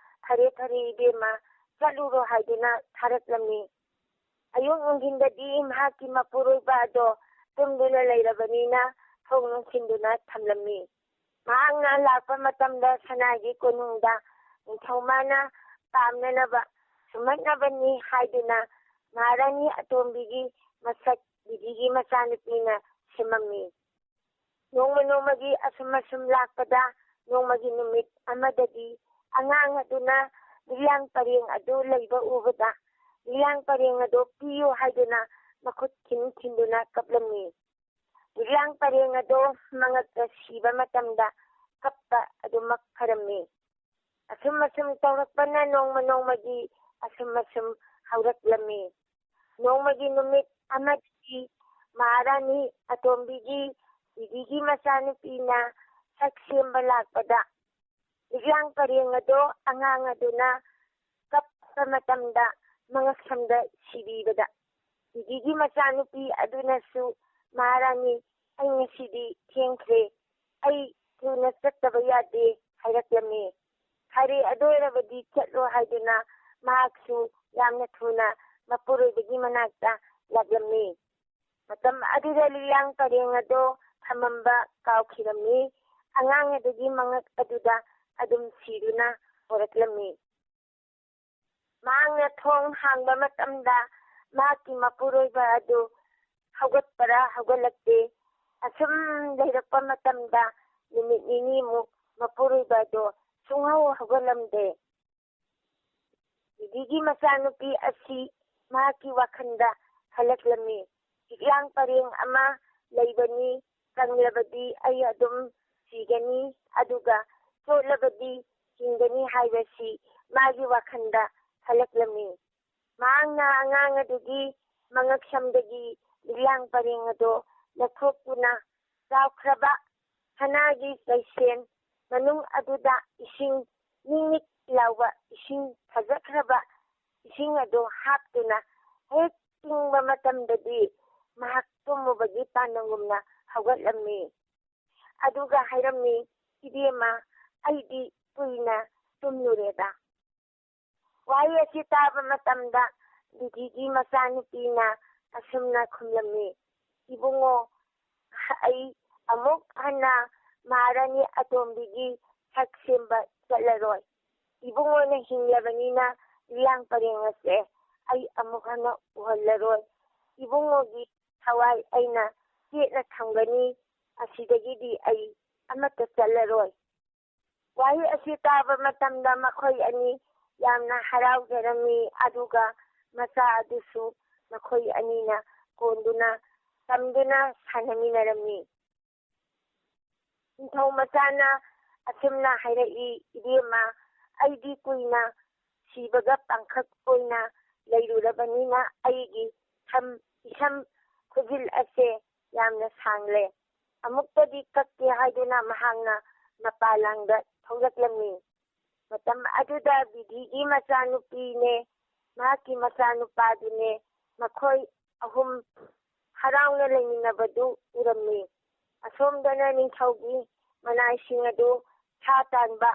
"ꯐꯔꯦ, ꯐꯔꯦ ꯏꯕꯦꯝꯃ, ꯆꯠꯂꯨꯔꯣ" ꯍꯥꯏꯗꯨꯅ ꯊꯥꯔꯛꯂꯝꯃꯤ꯫ ꯑꯌꯨꯛ ꯅꯨꯡꯊꯤꯟꯗꯗꯤ ꯃꯍꯥꯛꯀꯤ ꯃꯄꯨꯔꯣꯏꯕ ꯑꯗꯣ ꯇꯨꯝꯗꯨꯅ ꯂꯩꯔꯕꯅꯤꯅ ꯊꯣꯡ ꯂꯣꯟꯁꯤꯟꯗꯨꯅ ꯊꯝꯂꯝꯃꯤ꯫ ꯃꯍꯥꯛꯅ ꯂꯥꯛꯄ ꯃꯇꯝꯗ ꯁꯅꯥꯒꯤ ꯀꯣꯅꯨꯡꯗ ꯅꯤꯡꯊꯧꯃꯥꯅ ꯄꯥꯝꯅꯅꯕ ꯁꯨꯝꯍꯠꯅꯕꯅꯤ ꯍꯥꯏꯗꯨꯅ ꯃꯍꯥꯔꯥꯅꯤ ꯑꯇꯣꯝꯕꯤꯒꯤ ꯃꯁꯛ ꯕꯤꯗꯤꯒꯤ ꯃꯆꯥꯅꯨꯄꯤꯅ ꯁꯦꯝꯃꯝꯃꯤ꯫ ꯅꯣꯡꯃ ꯅꯣꯡꯃꯒꯤ ꯑꯁꯨꯝ ꯑꯁꯨꯝ ꯂꯥꯛꯄꯗ ꯅꯣꯡꯃꯒꯤ ꯅꯨꯃꯤꯠ ꯑꯃꯗꯗꯤ ꯑꯉꯥꯡ ꯑꯗꯨꯅ ꯂꯤꯛꯂꯥꯡ ꯄꯔꯦꯡ ꯑꯗꯨ ꯂꯩꯕ ꯎꯕꯗ ꯂꯤꯛꯂꯥꯡ ꯄꯔꯦꯡ ꯑꯗꯨ ꯄꯤꯌꯨ ꯍꯥꯏꯗꯨꯅ ꯃꯈꯨꯠ ꯈꯤꯟ ꯈꯤꯟꯗꯨꯅ ꯀꯞꯂꯝꯃꯤ꯫ ꯂꯤꯛꯂꯥꯡ ꯄꯔꯦꯡ ꯑꯗꯨ ꯃꯉꯛꯇ ꯁꯤꯕ ꯃꯇꯝꯗ ꯀꯞꯄ ꯑꯗꯨꯃꯛ ꯐꯔꯝꯃꯤ꯫ ꯑꯁꯨꯝ ꯑꯁꯨꯝ ꯇꯧꯔꯛꯄꯅ ꯅꯣꯡꯃ ꯅꯣꯡꯃꯒꯤ ꯑꯁꯨꯝ ꯑꯁꯨꯝ ꯍꯧꯔꯛꯂꯝꯃꯤ꯫ ꯅꯣꯡꯃꯒꯤ ꯅꯨꯃꯤꯠ ꯑꯃꯗꯤ ꯃꯍꯥꯔꯥꯅꯤ ꯑꯇꯣꯝꯕꯤꯒꯤ ꯕꯤꯗꯤꯒꯤ ꯃꯆꯥꯅꯨꯄꯤꯅ ꯁꯛ ꯁꯦꯝꯕ ꯂꯥꯛꯄꯗ ꯂꯤꯛꯂꯥꯡ ꯄꯔꯦꯡ ꯑꯗꯣ ꯑꯉꯥꯡ ꯑꯗꯨꯅ ꯀꯞꯄ ꯃꯇꯝꯗ ꯃꯉꯛꯁꯝꯗ ꯁꯤꯕꯤꯕꯗ ꯕꯤꯗꯤꯒꯤ ꯃꯆꯥꯅꯨꯄꯤ ꯑꯗꯨꯅꯁꯨ "ꯃꯍꯥꯔꯥꯅꯤ, ꯑꯩ ꯉꯁꯤꯗꯤ ꯊꯦꯡꯈ꯭ꯔꯦ, ꯑꯩ ꯊꯨꯅ ꯆꯠꯇꯕ ꯌꯥꯗꯦ" ꯍꯥꯏꯔꯛꯂꯝꯃꯤ꯫ "ꯐꯔꯦ, ꯑꯗꯨ ꯑꯣꯏꯔꯕꯗꯤ ꯆꯠꯂꯣ" ꯍꯥꯏꯗꯨꯅ ꯃꯍꯥꯛꯁꯨ ꯌꯥꯝꯅ ꯊꯨꯅ ꯃꯄꯨꯔꯣꯏꯕꯒꯤ ꯃꯅꯥꯛꯇ ꯂꯥꯛꯂꯝꯃꯤ꯫ ꯃꯇꯝ ꯑꯗꯨꯗ ꯂꯤꯛꯂꯥꯡ ꯄꯔꯦꯡ ꯑꯗꯣ ꯊꯝꯃꯝꯕ ꯀꯥꯎꯈꯤꯔꯝꯃꯤ꯫ ꯑꯉꯥꯡ ꯑꯗꯨꯒꯤ ꯃꯉꯛ ꯑꯗꯨꯗ ꯑꯗꯨꯝ ꯁꯤꯗꯨꯅ ꯍꯧꯔꯛꯂꯝꯃꯤ꯫ ꯃꯍꯥꯛꯅ ꯊꯣꯡ ꯍꯥꯡꯕ ꯃꯇꯝꯗ ꯃꯍꯥꯛꯀꯤ ꯃꯄꯨꯔꯣꯏꯕ ꯑꯗꯨ ꯍꯧꯒꯠꯄꯔꯥ ꯍꯧꯒꯠꯂꯛꯇꯦ꯫ ꯑꯁꯨꯝ ꯂꯩꯔꯛꯄ ꯃꯇꯝꯗ ꯅꯨꯃꯤꯠ ꯅꯤꯅꯤꯃꯨꯛ ꯃꯄꯨꯔꯣꯏꯕ ꯑꯗꯣ ꯁꯨꯡꯍꯧ ꯍꯧꯒꯠꯂꯝꯗꯦ꯫ ꯕꯤꯗꯤꯒꯤ ꯃꯆꯥꯅꯨꯄꯤ ꯑꯁꯤ ꯃꯍꯥꯛꯀꯤ ꯋꯥꯈꯜꯗ ꯈꯜꯂꯛꯂꯝꯃꯤ꯫ ꯂꯤꯛꯂꯥꯡ ꯄꯔꯦꯡ ꯑꯃ ꯂꯩꯕꯅꯤ, ꯀꯪꯂꯕꯗꯤ ꯑꯩ ꯑꯗꯨꯝ ꯁꯤꯒꯅꯤ, ꯑꯗꯨꯒ ꯆꯣꯠꯂꯕꯗꯤ ꯍꯤꯡꯒꯅꯤ ꯍꯥꯏꯕꯁꯤ ꯃꯥꯒꯤ ꯋꯥꯈꯜꯗ ꯈꯜꯂꯛꯂꯝꯃꯤ꯫ ꯃꯍꯥꯛꯅ ꯑꯉꯥꯡ ꯑꯗꯨꯒꯤ ꯃꯉꯛꯁꯝꯗꯒꯤ ꯂꯤꯛꯂꯥꯡ ꯄꯔꯦꯡ ꯑꯗꯣ ꯂꯧꯊꯣꯛꯇꯨꯅ ꯆꯥꯎꯈ꯭ꯔꯕ ꯁꯅꯥꯒꯤ ꯂꯩꯁꯦꯟ ꯃꯅꯨꯡ ꯑꯗꯨꯗ ꯏꯁꯤꯡ ꯅꯤꯛ ꯅꯤꯛ ꯂꯥꯎꯕ ꯏꯁꯤꯡ ꯐꯖꯈ꯭ꯔꯕ ꯏꯁꯤꯡ ꯑꯗꯨ ꯍꯥꯞꯇꯨꯅ ꯍꯦꯛ ꯇꯤꯡꯕ ꯃꯇꯝꯗꯗꯤ ꯃꯍꯥꯛ ꯇꯨꯝꯃꯨꯕꯒꯤ ꯄꯥꯟꯗꯝꯒꯨꯝꯅ ꯍꯧꯒꯠꯂꯝꯃꯤ꯫ ꯑꯗꯨꯒ ꯍꯥꯏꯔꯝꯃꯤ, "ꯏꯕꯦꯝꯃ, ꯑꯩꯗꯤ ꯀꯨꯏꯅ ꯇꯨꯝꯂꯨꯔꯦꯗ꯫" ꯋꯥꯍꯩ ꯑꯁꯤ ꯇꯥꯕ ꯃꯇꯝꯗ ꯕꯤꯙꯤꯒꯤ ꯃꯆꯥꯅꯨꯄꯤꯅ ꯑꯁꯨꯝꯅ ꯈꯨꯝꯂꯝꯃꯤ, "ꯏꯕꯨꯡꯉꯣ, ꯑꯩ ꯑꯃꯨꯛ ꯍꯟꯅ ꯃꯍꯥꯔꯥꯅꯤ ꯑꯇꯣꯝꯕꯤꯒꯤ ꯁꯛ ꯁꯦꯝꯕ ꯆꯠꯂꯔꯣꯏ꯫ ꯏꯕꯨꯡꯉꯣꯅ ꯍꯤꯡꯂꯕꯅꯤꯅ ꯂꯤꯌꯥꯡ ꯄꯔꯦꯡ ꯑꯁꯦ ꯑꯩ ꯑꯃꯨꯛ ꯍꯟꯅ ꯎꯍꯜꯂꯔꯣꯏ꯫ ꯏꯕꯨꯡꯉꯣꯒꯤ ꯊꯋꯥꯏ ꯑꯩꯅ ꯆꯦꯠꯅ ꯊꯝꯒꯅꯤ꯫ ꯑꯁꯤꯗꯒꯤꯗꯤ ꯑꯩ ꯑꯃꯠꯇ ꯆꯠꯂꯔꯣꯏ꯫" ꯋꯥꯍꯩ ꯑꯁꯤ ꯇꯥꯕ ꯃꯇꯝꯗ ꯃꯈꯣꯏ ꯑꯅꯤ ꯌꯥꯝꯅ ꯍꯔꯥꯎꯖꯔꯝꯃꯤ, ꯑꯗꯨꯒ ꯃꯆꯥ ꯑꯗꯨꯁꯨ ꯃꯈꯣꯏ ꯑꯅꯤꯅ ꯀꯣꯟꯗꯨꯅ ꯇꯝꯗꯨꯅ ꯁꯥꯟꯅꯃꯤꯟꯅꯔꯝꯃꯤ꯫ ꯅꯤꯡꯊꯧ ꯃꯆꯥꯅ ꯑꯁꯨꯝꯅ ꯍꯥꯏꯔꯛꯏ, "ꯏꯕꯦꯝꯃ, ꯑꯩꯗꯤ ꯀꯨꯏꯅ ꯁꯤꯕꯒ ꯄꯥꯡꯈꯛ ꯑꯣꯏꯅ ꯂꯩꯔꯨꯔꯕꯅꯤꯅ ꯑꯩꯒꯤ ꯁꯝ, ꯏꯁꯝ ꯈꯨꯖꯤꯜ ꯑꯁꯦ ꯌꯥꯝꯅ ꯁꯥꯡꯂꯦ꯫ ꯑꯃꯨꯛꯇꯗꯤ ꯀꯛꯀꯦ" ꯍꯥꯏꯗꯨꯅ ꯃꯍꯥꯛꯅ ꯃꯄꯥꯂꯥꯡꯗ ꯊꯣꯛꯂꯛꯂꯝꯃꯤ꯫ ꯃꯇꯝ ꯑꯗꯨꯗ ꯕꯤꯙꯤꯒꯤ ꯃꯆꯥꯅꯨꯄꯤꯅꯦ, ꯃꯍꯥꯛꯀꯤ ꯃꯆꯥꯅꯨꯄꯥꯗꯨꯅꯦ, ꯃꯈꯣꯏ ꯑꯍꯨꯝ ꯍꯔꯥꯎꯅ ꯂꯩꯃꯤꯟꯅꯕꯗꯨ ꯎꯔꯝꯃꯤ꯫ ꯑꯁꯣꯝꯗꯅ ꯅꯤꯡꯊꯧꯒꯤ ꯃꯅꯥꯏꯁꯤꯡ ꯑꯗꯨ ꯁꯥ ꯇꯥꯟꯕ,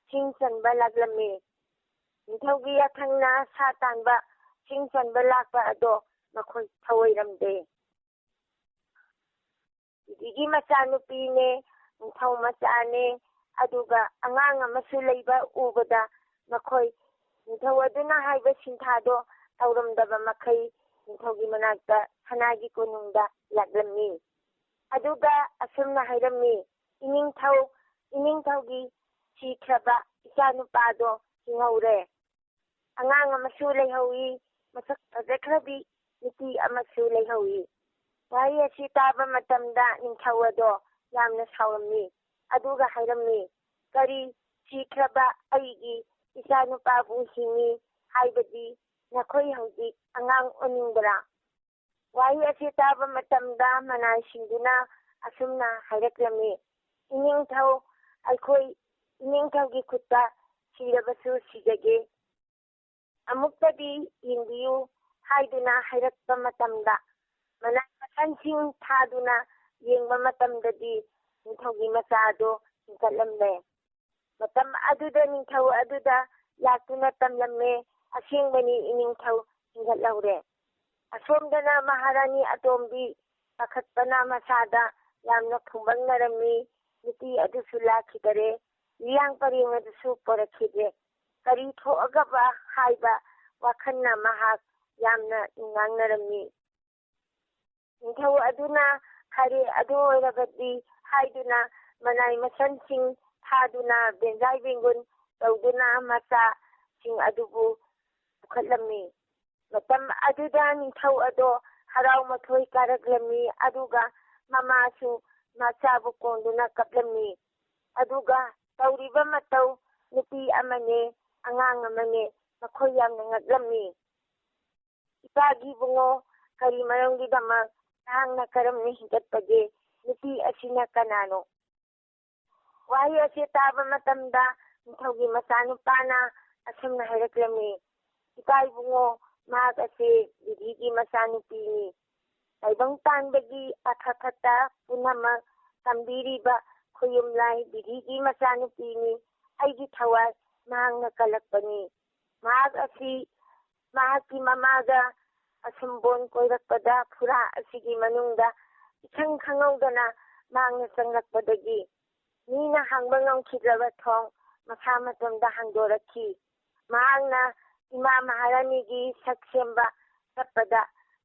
ꯁꯤꯡ ꯆꯟꯕ ꯂꯥꯛꯂꯝꯃꯤ꯫ ꯅꯤꯡꯊꯧꯒꯤ ꯌꯥꯊꯪꯅ ꯁꯥ ꯇꯥꯟꯕ, ꯁꯤꯡ ꯆꯟꯕ ꯂꯥꯛꯄ ꯑꯗꯣ ꯃꯈꯣꯏ ꯊꯧꯑꯣꯏꯔꯝꯗꯦ꯫ ꯕꯤꯙꯤꯒꯤ ꯃꯆꯥꯅꯨꯄꯤꯅꯦ, ꯅꯤꯡꯊꯧ ꯃꯆꯥꯅꯦ, ꯑꯗꯨꯒ ꯑꯉꯥꯡ ꯑꯃꯁꯨ ꯂꯩꯕ ꯎꯕꯗ ꯃꯈꯣꯏ ꯅꯤꯡꯊꯧ ꯑꯗꯨꯅ ꯍꯥꯏꯕ ꯁꯤꯟꯊꯥꯗꯣ ꯇꯧꯔꯝꯗꯕ ꯃꯈꯩ ꯅꯤꯡꯊꯧꯒꯤ ꯃꯅꯥꯛꯇ ꯁꯅꯥꯒꯤ ꯀꯣꯅꯨꯡꯗ ꯂꯥꯛꯂꯝꯃꯤ꯫ ꯑꯗꯨꯒ ꯑꯁꯨꯝꯅ ꯍꯥꯏꯔꯝꯃꯤ, "ꯏꯅꯤꯡꯊꯧ, ꯏꯅꯤꯡꯊꯧꯒꯤ ꯁꯤꯈ꯭ꯔꯕ ꯏꯆꯥꯅꯨꯄꯥꯗꯣ ꯍꯤꯡꯍꯧꯔꯦ꯫ ꯑꯉꯥꯡ ꯑꯃꯁꯨ ꯂꯩꯍꯧꯏ, ꯃꯁꯛ ꯐꯖꯈ꯭ꯔꯕꯤ ꯅꯨꯄꯤ ꯑꯃꯁꯨ ꯂꯩꯍꯧꯏ꯫" ꯋꯥꯍꯩ ꯑꯁꯤ ꯇꯥꯕ ꯃꯇꯝꯗ ꯅꯤꯡꯊꯧ ꯑꯗꯣ ꯌꯥꯝꯅ ꯁꯥꯎꯔꯝꯃꯤ, ꯑꯗꯨꯒ ꯍꯥꯏꯔꯝꯃꯤ, "ꯀꯔꯤ, ꯁꯤꯈ꯭ꯔꯕ ꯑꯩꯒꯤ ꯏꯆꯥꯅꯨꯄꯥꯕꯨ ꯍꯤꯡꯉꯤ ꯍꯥꯏꯕꯗꯤ ꯅꯈꯣꯏ ꯍꯧꯖꯤꯛ ꯑꯉꯥꯡ ꯑꯣꯟꯅꯤꯡꯕ꯭ꯔꯥ?" ꯋꯥꯍꯩ ꯑꯁꯤ ꯇꯥꯕ ꯃꯇꯝꯗ ꯃꯅꯥꯏꯁꯤꯡꯗꯨꯅ ꯑꯁꯨꯝꯅ ꯍꯥꯏꯔꯛꯂꯝꯃꯤ, "ꯏꯅꯤꯡꯊꯧ, ꯑꯩꯈꯣꯏ ꯏꯅꯤꯡꯊꯧꯒꯤ ꯈꯨꯠꯇ ꯁꯤꯔꯕꯁꯨ ꯁꯤꯖꯒꯦ, ꯑꯃꯨꯛꯇꯗꯤ ꯌꯦꯡꯕꯤꯌꯨ" ꯍꯥꯏꯗꯨꯅ ꯍꯥꯏꯔꯛꯄ ꯃꯇꯝꯗ, ꯃꯅꯥ ꯃꯁꯟꯁꯤꯡ ꯊꯥꯗꯨꯅ ꯌꯦꯡꯕ ꯃꯇꯝꯗꯗꯤ ꯅꯤꯡꯊꯧꯒꯤ ꯃꯆꯥ ꯑꯗꯣ ꯍꯤꯡꯒꯠꯂꯝꯂꯦ꯫ ꯃꯇꯝ ꯑꯗꯨꯗ ꯅꯤꯡꯊꯧ ꯑꯗꯨꯗ ꯂꯥꯛꯇꯨꯅ ꯇꯝꯂꯝꯃꯦ, "ꯑꯁꯦꯡꯕꯅꯤ, ꯏꯅꯤꯡꯊꯧ ꯍꯤꯡꯒꯠꯍꯧꯔꯦ"꯫ ꯑꯁꯣꯝꯗꯅ ꯃꯍꯥꯔꯥꯅꯤ ꯑꯇꯣꯝꯕꯤ ꯄꯥꯈꯠꯄꯅ ꯃꯁꯥꯗ ꯌꯥꯝꯅ ꯐꯨꯝꯕꯪꯅꯔꯝꯃꯤ꯫ ꯅꯨꯄꯤ ꯑꯗꯨꯁꯨ ꯂꯥꯛꯈꯤꯗꯔꯦ꯫ ꯂꯤꯌꯥꯡ ꯄꯔꯦꯡ ꯑꯗꯨꯁꯨ ꯄꯣꯔꯛꯈꯤꯗ꯭ꯔꯦ꯫ ꯀꯔꯤ ꯊꯣꯛꯑꯒꯕ ꯍꯥꯏꯕ ꯋꯥꯈꯜꯅ ꯃꯍꯥꯛ ꯌꯥꯝꯅ ꯅꯨꯡꯅꯥꯡꯅꯔꯝꯃꯤ꯫ ꯅꯤꯡꯊꯧ ꯑꯗꯨꯅ "ꯐꯔꯦ, ꯑꯗꯨ ꯑꯣꯏꯔꯕꯗꯤ" ꯍꯥꯏꯗꯨꯅ ꯃꯅꯥꯏ ꯃꯁꯟꯁꯤꯡ ꯊꯥꯗꯨꯅ ꯕꯦꯟꯖꯥꯏ ꯕꯦꯡꯒꯨꯟ ꯇꯧꯗꯨꯅ ꯃꯆꯥꯁꯤꯡ ꯑꯗꯨꯕꯨ ꯄꯨꯈꯠꯂꯝꯃꯤ꯫ ꯃꯇꯝ ꯑꯗꯨꯗ ꯅꯤꯡꯊꯧ ꯑꯗꯣ ꯍꯔꯥꯎ ꯃꯊꯣꯏ ꯀꯥꯔꯛꯂꯝꯃꯤ, ꯑꯗꯨꯒ ꯃꯃꯥꯁꯨ ꯃꯆꯥꯕꯨ ꯀꯣꯟꯗꯨꯅ ꯀꯞꯂꯝꯃꯤ꯫ ꯑꯗꯨꯒ ꯇꯧꯔꯤꯕ ꯃꯇꯧ, ꯅꯨꯄꯤ ꯑꯃꯅꯦ, ꯑꯉꯥꯡ ꯑꯃꯅꯦ, ꯃꯈꯣꯏ ꯌꯥꯝꯅ ꯉꯛꯂꯝꯃꯤ꯫ "ꯏꯄꯥꯒꯤ ꯏꯕꯨꯡꯉꯣ, ꯀꯔꯤ ꯃꯔꯝꯒꯤꯗꯃꯛ ꯅꯍꯥꯛꯅ ꯀꯔꯝꯅ ꯍꯤꯡꯒꯠꯄꯒꯦ? ꯅꯨꯄꯤ ꯑꯁꯤꯅ ꯀꯅꯥꯅꯣ?" ꯋꯥꯍꯩ ꯑꯁꯤ ꯇꯥꯕ ꯃꯇꯝꯗ ꯅꯤꯡꯊꯧꯒꯤ ꯃꯆꯥꯅꯨꯄꯥꯅ ꯑꯁꯨꯝꯅ ꯍꯥꯏꯔꯛꯂꯝꯃꯤ, "ꯏꯄꯥ ꯏꯕꯨꯡꯉꯣ, ꯃꯍꯥꯛ ꯑꯁꯤ ꯕꯤꯙꯤꯒꯤ ꯃꯆꯥꯅꯨꯄꯤꯅꯤ꯫ ꯇꯥꯏꯕꯪ ꯄꯥꯟꯕꯒꯤ ꯑꯐ ꯐꯠꯇ ꯄꯨꯝꯅꯃꯛ ꯇꯝꯕꯤꯔꯤꯕ ꯈꯣꯌꯨꯝ ꯂꯥꯏ ꯕꯤꯙꯤꯒꯤ ꯃꯆꯥꯅꯨꯄꯤꯅꯤ꯫ ꯑꯩꯒꯤ ꯊꯋꯥꯏ ꯃꯍꯥꯛꯅ ꯀꯜꯂꯛꯄꯅꯤ꯫ ꯃꯍꯥꯛ ꯑꯁꯤ ꯃꯍꯥꯛꯀꯤ ꯃꯃꯥꯒ ꯑꯁꯨꯝꯕꯣꯟ ꯀꯣꯏꯔꯛꯄꯗ ꯐꯨꯔꯥ ꯑꯁꯤꯒꯤ ꯃꯅꯨꯡꯗ ꯏꯈꯪ ꯈꯪꯍꯧꯗꯅ ꯃꯍꯥꯛꯅ ꯆꯪꯂꯛꯄꯗꯒꯤ ꯃꯤꯅ ꯍꯥꯡꯕ ꯉꯝꯈꯤꯗ꯭ꯔꯕ ꯊꯣꯡ ꯃꯁꯥ ꯃꯇꯣꯝꯗ ꯍꯥꯡꯗꯣꯔꯛꯈꯤ꯫ ꯃꯍꯥꯛꯅ ꯏꯃꯥ ꯃꯍꯥꯔꯥꯅꯤꯒꯤ ꯁꯛ ꯁꯦꯝꯕ ꯆꯠꯄꯗ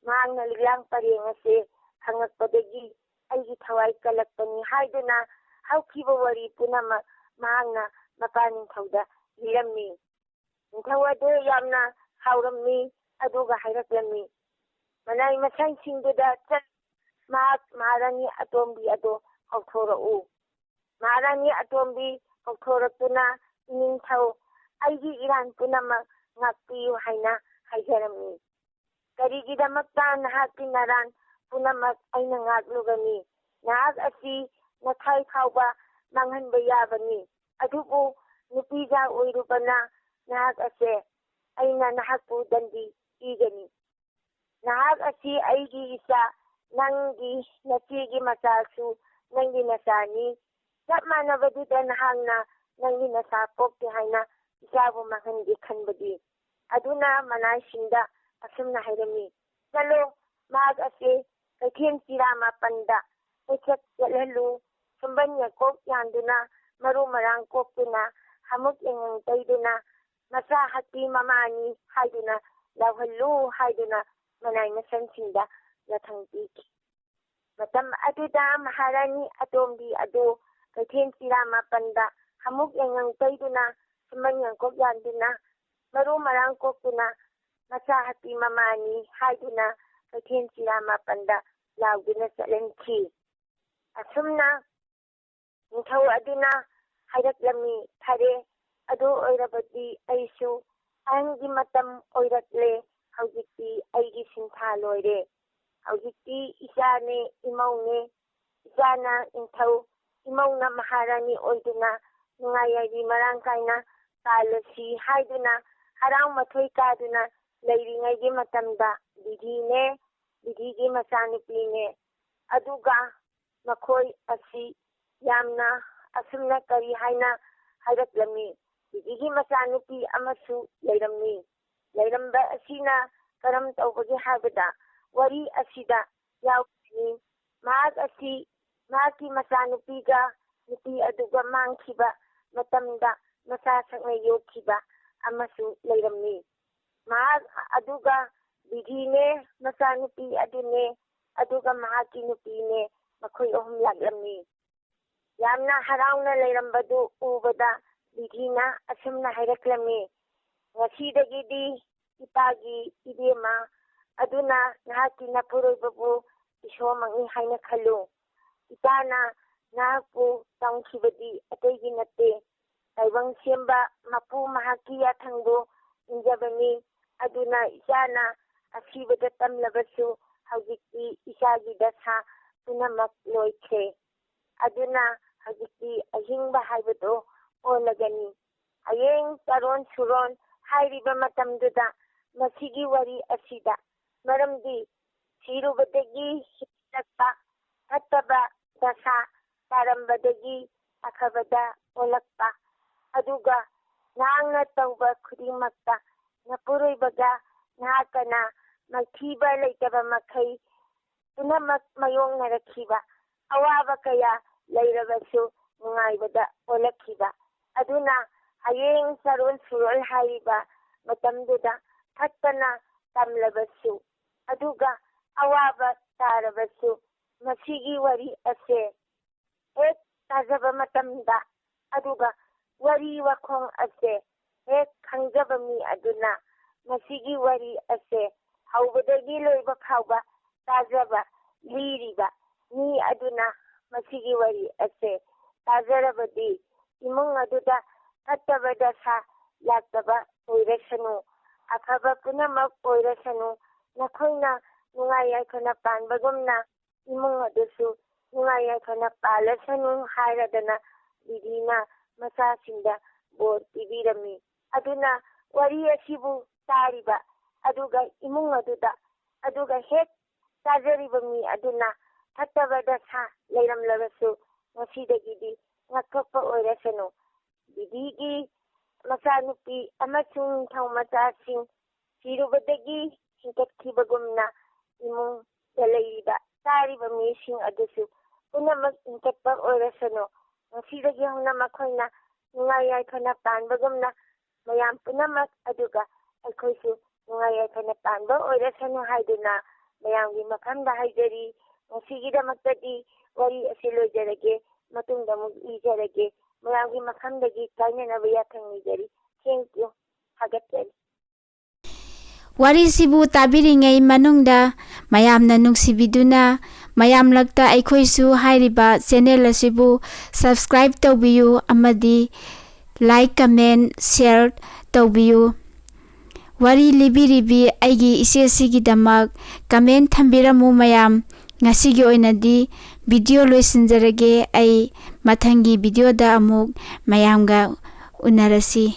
ꯃꯍꯥꯛꯅ ꯂꯤꯛꯂꯥꯡ ꯄꯔꯦꯡ ꯑꯁꯦ ꯐꯪꯉꯛꯄꯗꯒꯤ ꯑꯩꯒꯤ ꯊꯋꯥꯏ ꯀꯜꯂꯛꯄꯅꯤ" ꯍꯥꯏꯗꯨꯅ ꯍꯧꯈꯤꯕ ꯋꯥꯔꯤ ꯄꯨꯝꯅꯃꯛ ꯃꯍꯥꯛꯅ ꯃꯄꯥ ꯅꯤꯡꯊꯧꯗ ꯂꯤꯔꯝꯃꯤ꯫ ꯅꯤꯡꯊꯧ ꯑꯗꯨ ꯌꯥꯝꯅ ꯁꯥꯎꯔꯝꯃꯤ, ꯑꯗꯨꯒ ꯍꯥꯏꯔꯛꯂꯝꯃꯤ, "ꯃꯅꯥꯏ ꯃꯁꯟꯁꯤꯡꯗꯨꯗ ꯆꯠ, ꯃꯍꯥꯛ ꯃꯍꯥꯔꯥꯅꯤ ꯑꯇꯣꯝꯕꯤ ꯑꯗꯨ ꯀꯧꯊꯣꯔꯛꯎ"꯫ ꯃꯍꯥꯔꯥꯅꯤ ꯑꯇꯣꯝꯕꯤ ꯀꯧꯊꯣꯔꯛꯇꯨꯅ, "ꯏꯅꯤꯡꯊꯧ, ꯑꯩꯒꯤ ꯏꯔꯥꯟ ꯄꯨꯝꯅꯃꯛ ꯉꯥꯛꯄꯤꯌꯨ" ꯍꯥꯏꯅ ꯍꯥꯏꯖꯔꯝꯃꯤ꯫ "ꯀꯔꯤꯒꯤꯗꯃꯛꯇ ꯅꯍꯥꯛꯀꯤ ꯅꯔꯥꯟ ꯄꯨꯝꯅꯃꯛ ꯑꯩꯅ ꯉꯥꯛꯂꯨꯒꯅꯤ? ꯅꯍꯥꯛ ꯑꯁꯤ ꯅꯊꯥꯏ ꯐꯥꯎꯕ ꯃꯥꯡꯍꯟꯕ ꯌꯥꯕꯅꯤ, ꯑꯗꯨꯕꯨ ꯅꯨꯄꯤꯖꯥ ꯑꯣꯏꯔꯨꯕꯅ ꯅꯍꯥꯛ ꯑꯁꯦ ꯑꯩꯅ ꯅꯍꯥꯛꯄꯨ ꯗꯟꯗꯤ ꯄꯤꯒꯅꯤ꯫ ꯅꯍꯥꯛ ꯑꯁꯤ ꯑꯩꯒꯤ ꯏꯆꯥ, ꯅꯪꯒꯤ ꯅꯆꯦꯒꯤ ꯃꯆꯥꯁꯨ ꯅꯪꯒꯤ ꯅꯆꯥꯅꯤ꯫ ꯆꯞ ꯃꯥꯟꯅꯕꯗꯨꯗ ꯅꯍꯥꯛꯅ ꯅꯪꯒꯤ ꯅꯆꯥ ꯄꯣꯛꯇꯦ ꯍꯥꯏꯅ ꯏꯆꯥꯕꯨ ꯃꯥꯡꯍꯟꯒꯦ ꯈꯟꯕꯗꯤ?" ꯑꯗꯨꯅ ꯃꯅꯥꯏꯁꯤꯡꯗ ꯑꯁꯨꯝꯅ ꯍꯥꯏꯔꯝꯃꯤ, "ꯆꯠꯂꯣ, ꯃꯍꯥꯛ ꯑꯁꯤ ꯀꯩꯊꯦꯜ ꯆꯤꯔꯥ ꯃꯥꯄꯟꯗ ꯀꯣꯏꯆꯠ ꯆꯠꯍꯜꯂꯨ꯫ ꯁꯨꯝꯕꯟ ꯌꯦꯡꯀꯣꯛ ꯌꯥꯟꯗꯨꯅ, ꯃꯔꯨ ꯃꯔꯥꯡ ꯀꯣꯛꯇꯨꯅ, ꯍꯥꯃꯨꯛ ꯌꯦꯡꯉꯪ ꯇꯩꯗꯨꯅ, ꯃꯆꯥ ꯍꯛꯄꯤ ꯃꯃꯥꯅꯤ ꯍꯥꯏꯗꯨꯅ ꯂꯥꯎꯍꯜꯂꯨ" ꯍꯥꯏꯗꯨꯅ ꯃꯅꯥꯏ ꯃꯁꯟꯁꯤꯡꯗ ꯌꯥꯊꯪ ꯄꯤꯈꯤ꯫ ꯃꯇꯝ ꯑꯗꯨꯗ ꯃꯍꯥꯔꯥꯅꯤ ꯑꯇꯣꯝꯕꯤ ꯑꯗꯨ ꯀꯩꯊꯦꯜ ꯆꯤꯔꯥ ꯃꯥꯄꯟꯗ ꯍꯥꯃꯨꯛ ꯌꯦꯡꯉꯪ ꯇꯩꯗꯨꯅ, ꯁꯨꯝꯕꯟ ꯌꯦꯡꯀꯣꯛ ꯌꯥꯟꯗꯨꯅ, ꯃꯔꯨ ꯃꯔꯥꯡ ꯀꯣꯛꯇꯨꯅ, ꯃꯆꯥ ꯍꯛꯄꯤ ꯃꯃꯥꯅꯤ ꯍꯥꯏꯗꯨꯅ ꯀꯩꯊꯦꯜ ꯆꯤꯔꯥ ꯃꯥꯄꯟꯗ ꯂꯥꯎꯗꯨꯅ ꯆꯠꯍꯟꯈꯤ꯫ ꯑꯁꯨꯝꯅ ꯅꯤꯡꯊꯧ ꯑꯗꯨꯅ ꯍꯥꯏꯔꯛꯂꯝꯃꯤ, "ꯐꯔꯦ, ꯑꯗꯨ ꯑꯣꯏꯔꯕꯗꯤ ꯑꯩꯁꯨ ꯑꯍꯟꯒꯤ ꯃꯇꯝ ꯑꯣꯏꯔꯛꯂꯦ꯫ ꯍꯧꯖꯤꯛꯇꯤ ꯑꯩꯒꯤ ꯁꯤꯟꯊꯥ ꯂꯣꯏꯔꯦ꯫ ꯍꯧꯖꯤꯛꯇꯤ ꯏꯆꯥꯅꯦ, ꯏꯃꯧꯅꯦ, ꯏꯆꯥꯅ ꯅꯤꯡꯊꯧ, ꯏꯃꯧꯅ ꯃꯍꯥꯔꯥꯅꯤ ꯑꯣꯏꯗꯨꯅ ꯅꯨꯡꯉꯥꯏ ꯌꯥꯏꯕꯤ ꯃꯔꯥꯡ ꯀꯥꯏꯅ ꯄꯥꯜꯂꯁꯤ" ꯍꯥꯏꯗꯨꯅ ꯍꯔꯥꯎ ꯃꯊꯣꯏ ꯀꯥꯗꯨꯅ ꯂꯩꯔꯤꯉꯩꯒꯤ ꯃꯇꯝꯗ ꯕꯤꯙꯤꯅꯦ, ꯕꯤꯙꯤꯒꯤ ꯃꯆꯥꯅꯨꯄꯤꯅꯦ, ꯑꯗꯨꯒ ꯃꯈꯣꯏ ꯑꯁꯤ ꯌꯥꯝꯅ ꯑꯁꯨꯝꯅ ꯀꯔꯤ ꯍꯥꯏꯅ ꯍꯥꯏꯔꯛꯂꯝꯃꯤ꯫ ꯕꯤꯙꯤꯒꯤ ꯃꯆꯥꯅꯨꯄꯤ ꯑꯃꯁꯨ ꯂꯩꯔꯝꯃꯤ꯫ ꯂꯩꯔꯝꯕ ꯑꯁꯤꯅ ꯀꯔꯝ ꯇꯧꯕꯒꯦ ꯍꯥꯏꯕꯗ, ꯋꯥꯔꯤ ꯑꯁꯤꯗ ꯌꯥꯎꯔꯤꯕꯅꯤ꯫ ꯃꯍꯥꯛ ꯑꯁꯤ ꯃꯍꯥꯛꯀꯤ ꯃꯆꯥꯅꯨꯄꯤꯒ ꯅꯨꯄꯤ ꯑꯗꯨꯒ ꯃꯥꯡꯈꯤꯕ ꯃꯇꯝꯗ ꯃꯆꯥ ꯁꯛꯅ ꯌꯣꯛꯈꯤꯕ ꯑꯃꯁꯨ ꯂꯩꯔꯝꯃꯤ꯫ ꯃꯍꯥꯛ ꯑꯗꯨꯒ ꯕꯤꯙꯤꯅꯦ, ꯃꯆꯥꯅꯨꯄꯤ ꯑꯗꯨꯅꯦ, ꯑꯗꯨꯒ ꯃꯍꯥꯛꯀꯤ ꯅꯨꯄꯤꯅꯦ, ꯃꯈꯣꯏ ꯑꯍꯨꯝ ꯂꯥꯛꯂꯝꯃꯤ꯫ ꯌꯥꯝꯅ ꯍꯔꯥꯎꯅ ꯂꯩꯔꯝꯕꯗꯨ ꯎꯕꯗ ꯕꯤꯙꯤꯅ ꯑꯁꯨꯝꯅ ꯍꯥꯏꯔꯛꯂꯝꯃꯤ, "ꯉꯁꯤꯗꯒꯤꯗꯤ ꯏꯄꯥꯒꯤ ꯏꯕꯦꯝꯃ ꯑꯗꯨꯅ ꯅꯍꯥꯛꯀꯤ ꯅꯄꯨꯔꯣꯏꯕꯕꯨ ꯏꯁꯣꯔꯃꯛꯅꯤ ꯍꯥꯏꯅ ꯈꯜꯂꯨ꯫ ꯏꯄꯥꯅ ꯅꯍꯥꯛꯄꯨ ꯇꯝꯈꯤꯕꯗꯤ ꯑꯇꯩꯒꯤ ꯅꯠꯇꯦ, ꯇꯥꯏꯕꯪ ꯁꯦꯝꯕ ꯃꯄꯨ ꯃꯍꯥꯛꯀꯤ ꯌꯥꯊꯪꯕꯨ ꯏꯟꯖꯕꯅꯤ꯫ ꯑꯗꯨꯅ ꯏꯆꯥꯅ ꯑꯁꯤꯕꯗ ꯇꯝꯂꯕꯁꯨ ꯍꯧꯖꯤꯛꯇꯤ ꯏꯆꯥꯒꯤ ꯗꯁꯥ ꯄꯨꯝꯅꯃꯛ ꯂꯣꯏꯈ꯭ꯔꯦ꯫ ꯑꯗꯨꯅ ꯍꯧꯖꯤꯛꯇꯤ ꯑꯍꯤꯡꯕ ꯍꯥꯏꯕꯗꯣ ꯑꯣꯜꯂꯒꯅꯤ꯫ ꯍꯌꯦꯡ ꯆꯥꯔꯣꯟ ꯁꯨꯔꯣꯟ ꯍꯥꯏꯔꯤꯕ ꯃꯇꯝꯗꯨꯗ ꯃꯁꯤꯒꯤ ꯋꯥꯔꯤ ꯑꯁꯤꯗ, ꯃꯔꯝꯗꯤ ꯁꯤꯔꯨꯕꯗꯒꯤ ꯍꯤꯡꯂꯛꯄ ꯐꯠꯇꯕ ꯗꯁꯥ ꯇꯥꯔꯝꯕꯗꯒꯤ ꯑꯐꯕꯗ ꯑꯣꯜꯂꯛꯄ, ꯑꯗꯨꯒ ꯅꯍꯥꯛꯅ ꯇꯧꯕ ꯈꯨꯗꯤꯡꯃꯛꯇ ꯅꯄꯨꯔꯣꯏꯕꯒ ꯅꯍꯥꯛꯀꯅ ꯃꯥꯏꯊꯤꯕ ꯂꯩꯇꯕ ꯃꯈꯩ ꯄꯨꯝꯅꯃꯛ ꯃꯥꯌꯣꯛꯅꯔꯛꯈꯤꯕ, ꯑꯋꯥꯕ ꯀꯌꯥ ꯂꯩꯔꯕꯁꯨ ꯅꯨꯡꯉꯥꯏꯕꯗ ꯑꯣꯜꯂꯛꯈꯤꯕ꯫ ꯑꯗꯨꯅ ꯍꯌꯦꯡ ꯆꯥꯔꯣꯟ ꯁꯨꯔꯣꯟ ꯍꯥꯏꯔꯤꯕ ꯃꯇꯝꯗꯨꯗ ꯐꯠꯇꯅ ꯇꯝꯂꯕꯁꯨ, ꯑꯗꯨꯒ ꯑꯋꯥꯕ ꯇꯥꯔꯕꯁꯨ, ꯃꯁꯤꯒꯤ ꯋꯥꯔꯤ ꯑꯁꯦ ꯍꯦꯛ ꯇꯥꯖꯕ ꯃꯇꯝꯗ, ꯑꯗꯨꯒ ꯋꯥꯔꯤ ꯋꯥꯈꯣꯡ ꯑꯁꯦ ꯍꯦꯛ ꯈꯪꯖꯕ ꯃꯤ ꯑꯗꯨꯅ ꯃꯁꯤꯒꯤ ꯋꯥꯔꯤ ꯑꯁꯦ ꯍꯧꯕꯗꯒꯤ ꯂꯣꯏꯕ ꯐꯥꯎꯕ ꯇꯥꯖꯕ, ꯂꯤꯔꯤꯕ ꯃꯤ ꯑꯗꯨꯅ ꯃꯁꯤꯒꯤ ꯋꯥꯔꯤ ꯑꯁꯦ ꯇꯥꯖꯔꯕꯗꯤ, ꯏꯃꯨꯡ ꯑꯗꯨꯗ ꯐꯠꯇꯕ ꯗꯁꯥ ꯂꯥꯛꯇꯕ ꯑꯣꯏꯔꯁꯅꯨ, ꯑꯐꯕ ꯄꯨꯝꯅꯃꯛ ꯑꯣꯏꯔꯁꯅꯨ, ꯅꯈꯣꯏꯅ ꯅꯨꯡꯉꯥꯏ ꯌꯥꯏꯐꯅ ꯄꯥꯟꯕꯒꯨꯝꯅ ꯏꯃꯨꯡ ꯑꯗꯨꯁꯨ ꯅꯨꯡꯉꯥꯏ ꯌꯥꯏꯐꯅ ꯄꯥꯜꯂꯁꯅꯨ ꯍꯥꯏꯔꯗꯅ ꯕꯤꯗꯤꯅ ꯃꯆꯥꯁꯤꯡꯗ ꯕꯣꯔ ꯄꯤꯕꯤꯔꯝꯃꯤ꯫ ꯑꯗꯨꯅ ꯋꯥꯔꯤ ꯑꯁꯤꯕꯨ ꯇꯥꯔꯤꯕ ꯑꯗꯨꯒ ꯏꯃꯨꯡ ꯑꯗꯨꯗ, ꯑꯗꯨꯒ ꯍꯦꯛ ꯇꯥꯖꯔꯤꯕ ꯃꯤ ꯑꯗꯨꯅ ꯐꯠꯇꯕ ꯗꯁꯥ ꯂꯩꯔꯝꯂꯕꯁꯨ ꯉꯁꯤꯗꯒꯤꯗꯤ ꯉꯥꯛꯊꯣꯛꯄ ꯑꯣꯏꯔꯁꯅꯨ꯫ ꯕꯤꯗꯤꯒꯤ ꯃꯆꯥꯅꯨꯄꯤ ꯑꯃꯁꯨꯡ ꯅꯤꯡꯊꯧ ꯃꯆꯥꯁꯤꯡ ꯁꯤꯔꯨꯕꯗꯒꯤ ꯍꯤꯡꯒꯠꯈꯤꯕꯒꯨꯝꯅ ꯏꯃꯨꯡꯗ ꯂꯩꯔꯤꯕ ꯇꯥꯔꯤꯕ ꯃꯤꯁꯤꯡ ꯑꯗꯨꯁꯨ ꯄꯨꯝꯅꯃꯛ ꯍꯤꯡꯒꯠꯄ ꯑꯣꯏꯔꯁꯅꯨ꯫ ꯉꯁꯤꯗꯒꯤ ꯍꯧꯅ ꯃꯈꯣꯏꯅ ꯅꯨꯡꯉꯥꯏ ꯌꯥꯏꯐꯅ ꯄꯥꯟꯕꯒꯨꯝꯅ ꯃꯌꯥꯝ ꯄꯨꯝꯅꯃꯛ ꯑꯗꯨꯒ ꯑꯩꯈꯣꯏꯁꯨ ꯅꯨꯡꯉꯥꯏ ꯌꯥꯏꯐꯅ ꯄꯥꯟꯕ ꯑꯣꯏꯔꯁꯅꯨ ꯍꯥꯏꯗꯨꯅ ꯃꯌꯥꯝꯒꯤ ꯃꯐꯝꯗ ꯍꯥꯏꯖꯔꯤ꯫ ꯉꯁꯤꯒꯤꯗꯃꯛꯇꯗꯤ ꯋꯥꯔꯤ ꯑꯁꯤ ꯂꯣꯏꯖꯔꯒꯦ, ꯃꯇꯨꯡꯗ ꯑꯃꯨꯛ ꯂꯤꯖꯔꯒꯦ꯫ ꯃꯌꯥꯝꯒꯤ ꯃꯐꯝꯗꯒꯤ ꯀꯥꯏꯅꯅꯕ ꯌꯥꯊꯪ ꯅꯤꯖꯔꯤ꯫ Thank you꯫ ꯊꯥꯒꯠꯆꯔꯤ꯫ ꯋꯥꯔꯤꯁꯤꯕꯨ ꯇꯥꯕꯤꯔꯤꯉꯩ ꯃꯅꯨꯡꯗ ꯃꯌꯥꯝꯅ ꯅꯨꯡꯁꯤꯕꯤꯗꯨꯅ ꯃꯌꯥꯝꯂꯛꯇ ꯑꯩꯈꯣꯏꯁꯨ ꯍꯥꯏꯔꯤꯕ ꯆꯦꯅꯦꯜ ꯑꯁꯤꯕꯨ subscribe ꯇꯧꯕꯤꯌꯨ ꯑꯃꯗꯤ like, comment, share ꯇꯧꯕꯤꯌꯨ꯫ ꯋꯥꯔꯤ ꯂꯤꯕꯤꯔꯤꯕꯤ ꯑꯩꯒꯤ ꯏꯆꯦꯁꯤꯒꯤꯗꯃꯛ comment ꯊꯝꯕꯤꯔꯝꯃꯨ ꯃꯌꯥꯝ꯫ ꯉꯁꯤꯒꯤ ꯑꯣꯏꯅꯗꯤ ꯚꯤꯗꯤꯑꯣ ꯂꯣꯏꯁꯤꯟꯖꯔꯒꯦ꯫ ꯑꯩ ꯃꯊꯪꯒꯤ ꯚꯤꯗꯤꯑꯣꯗ ꯑꯃꯨꯛ ꯃꯌꯥꯝꯒ ꯎꯅꯔꯁꯤ꯫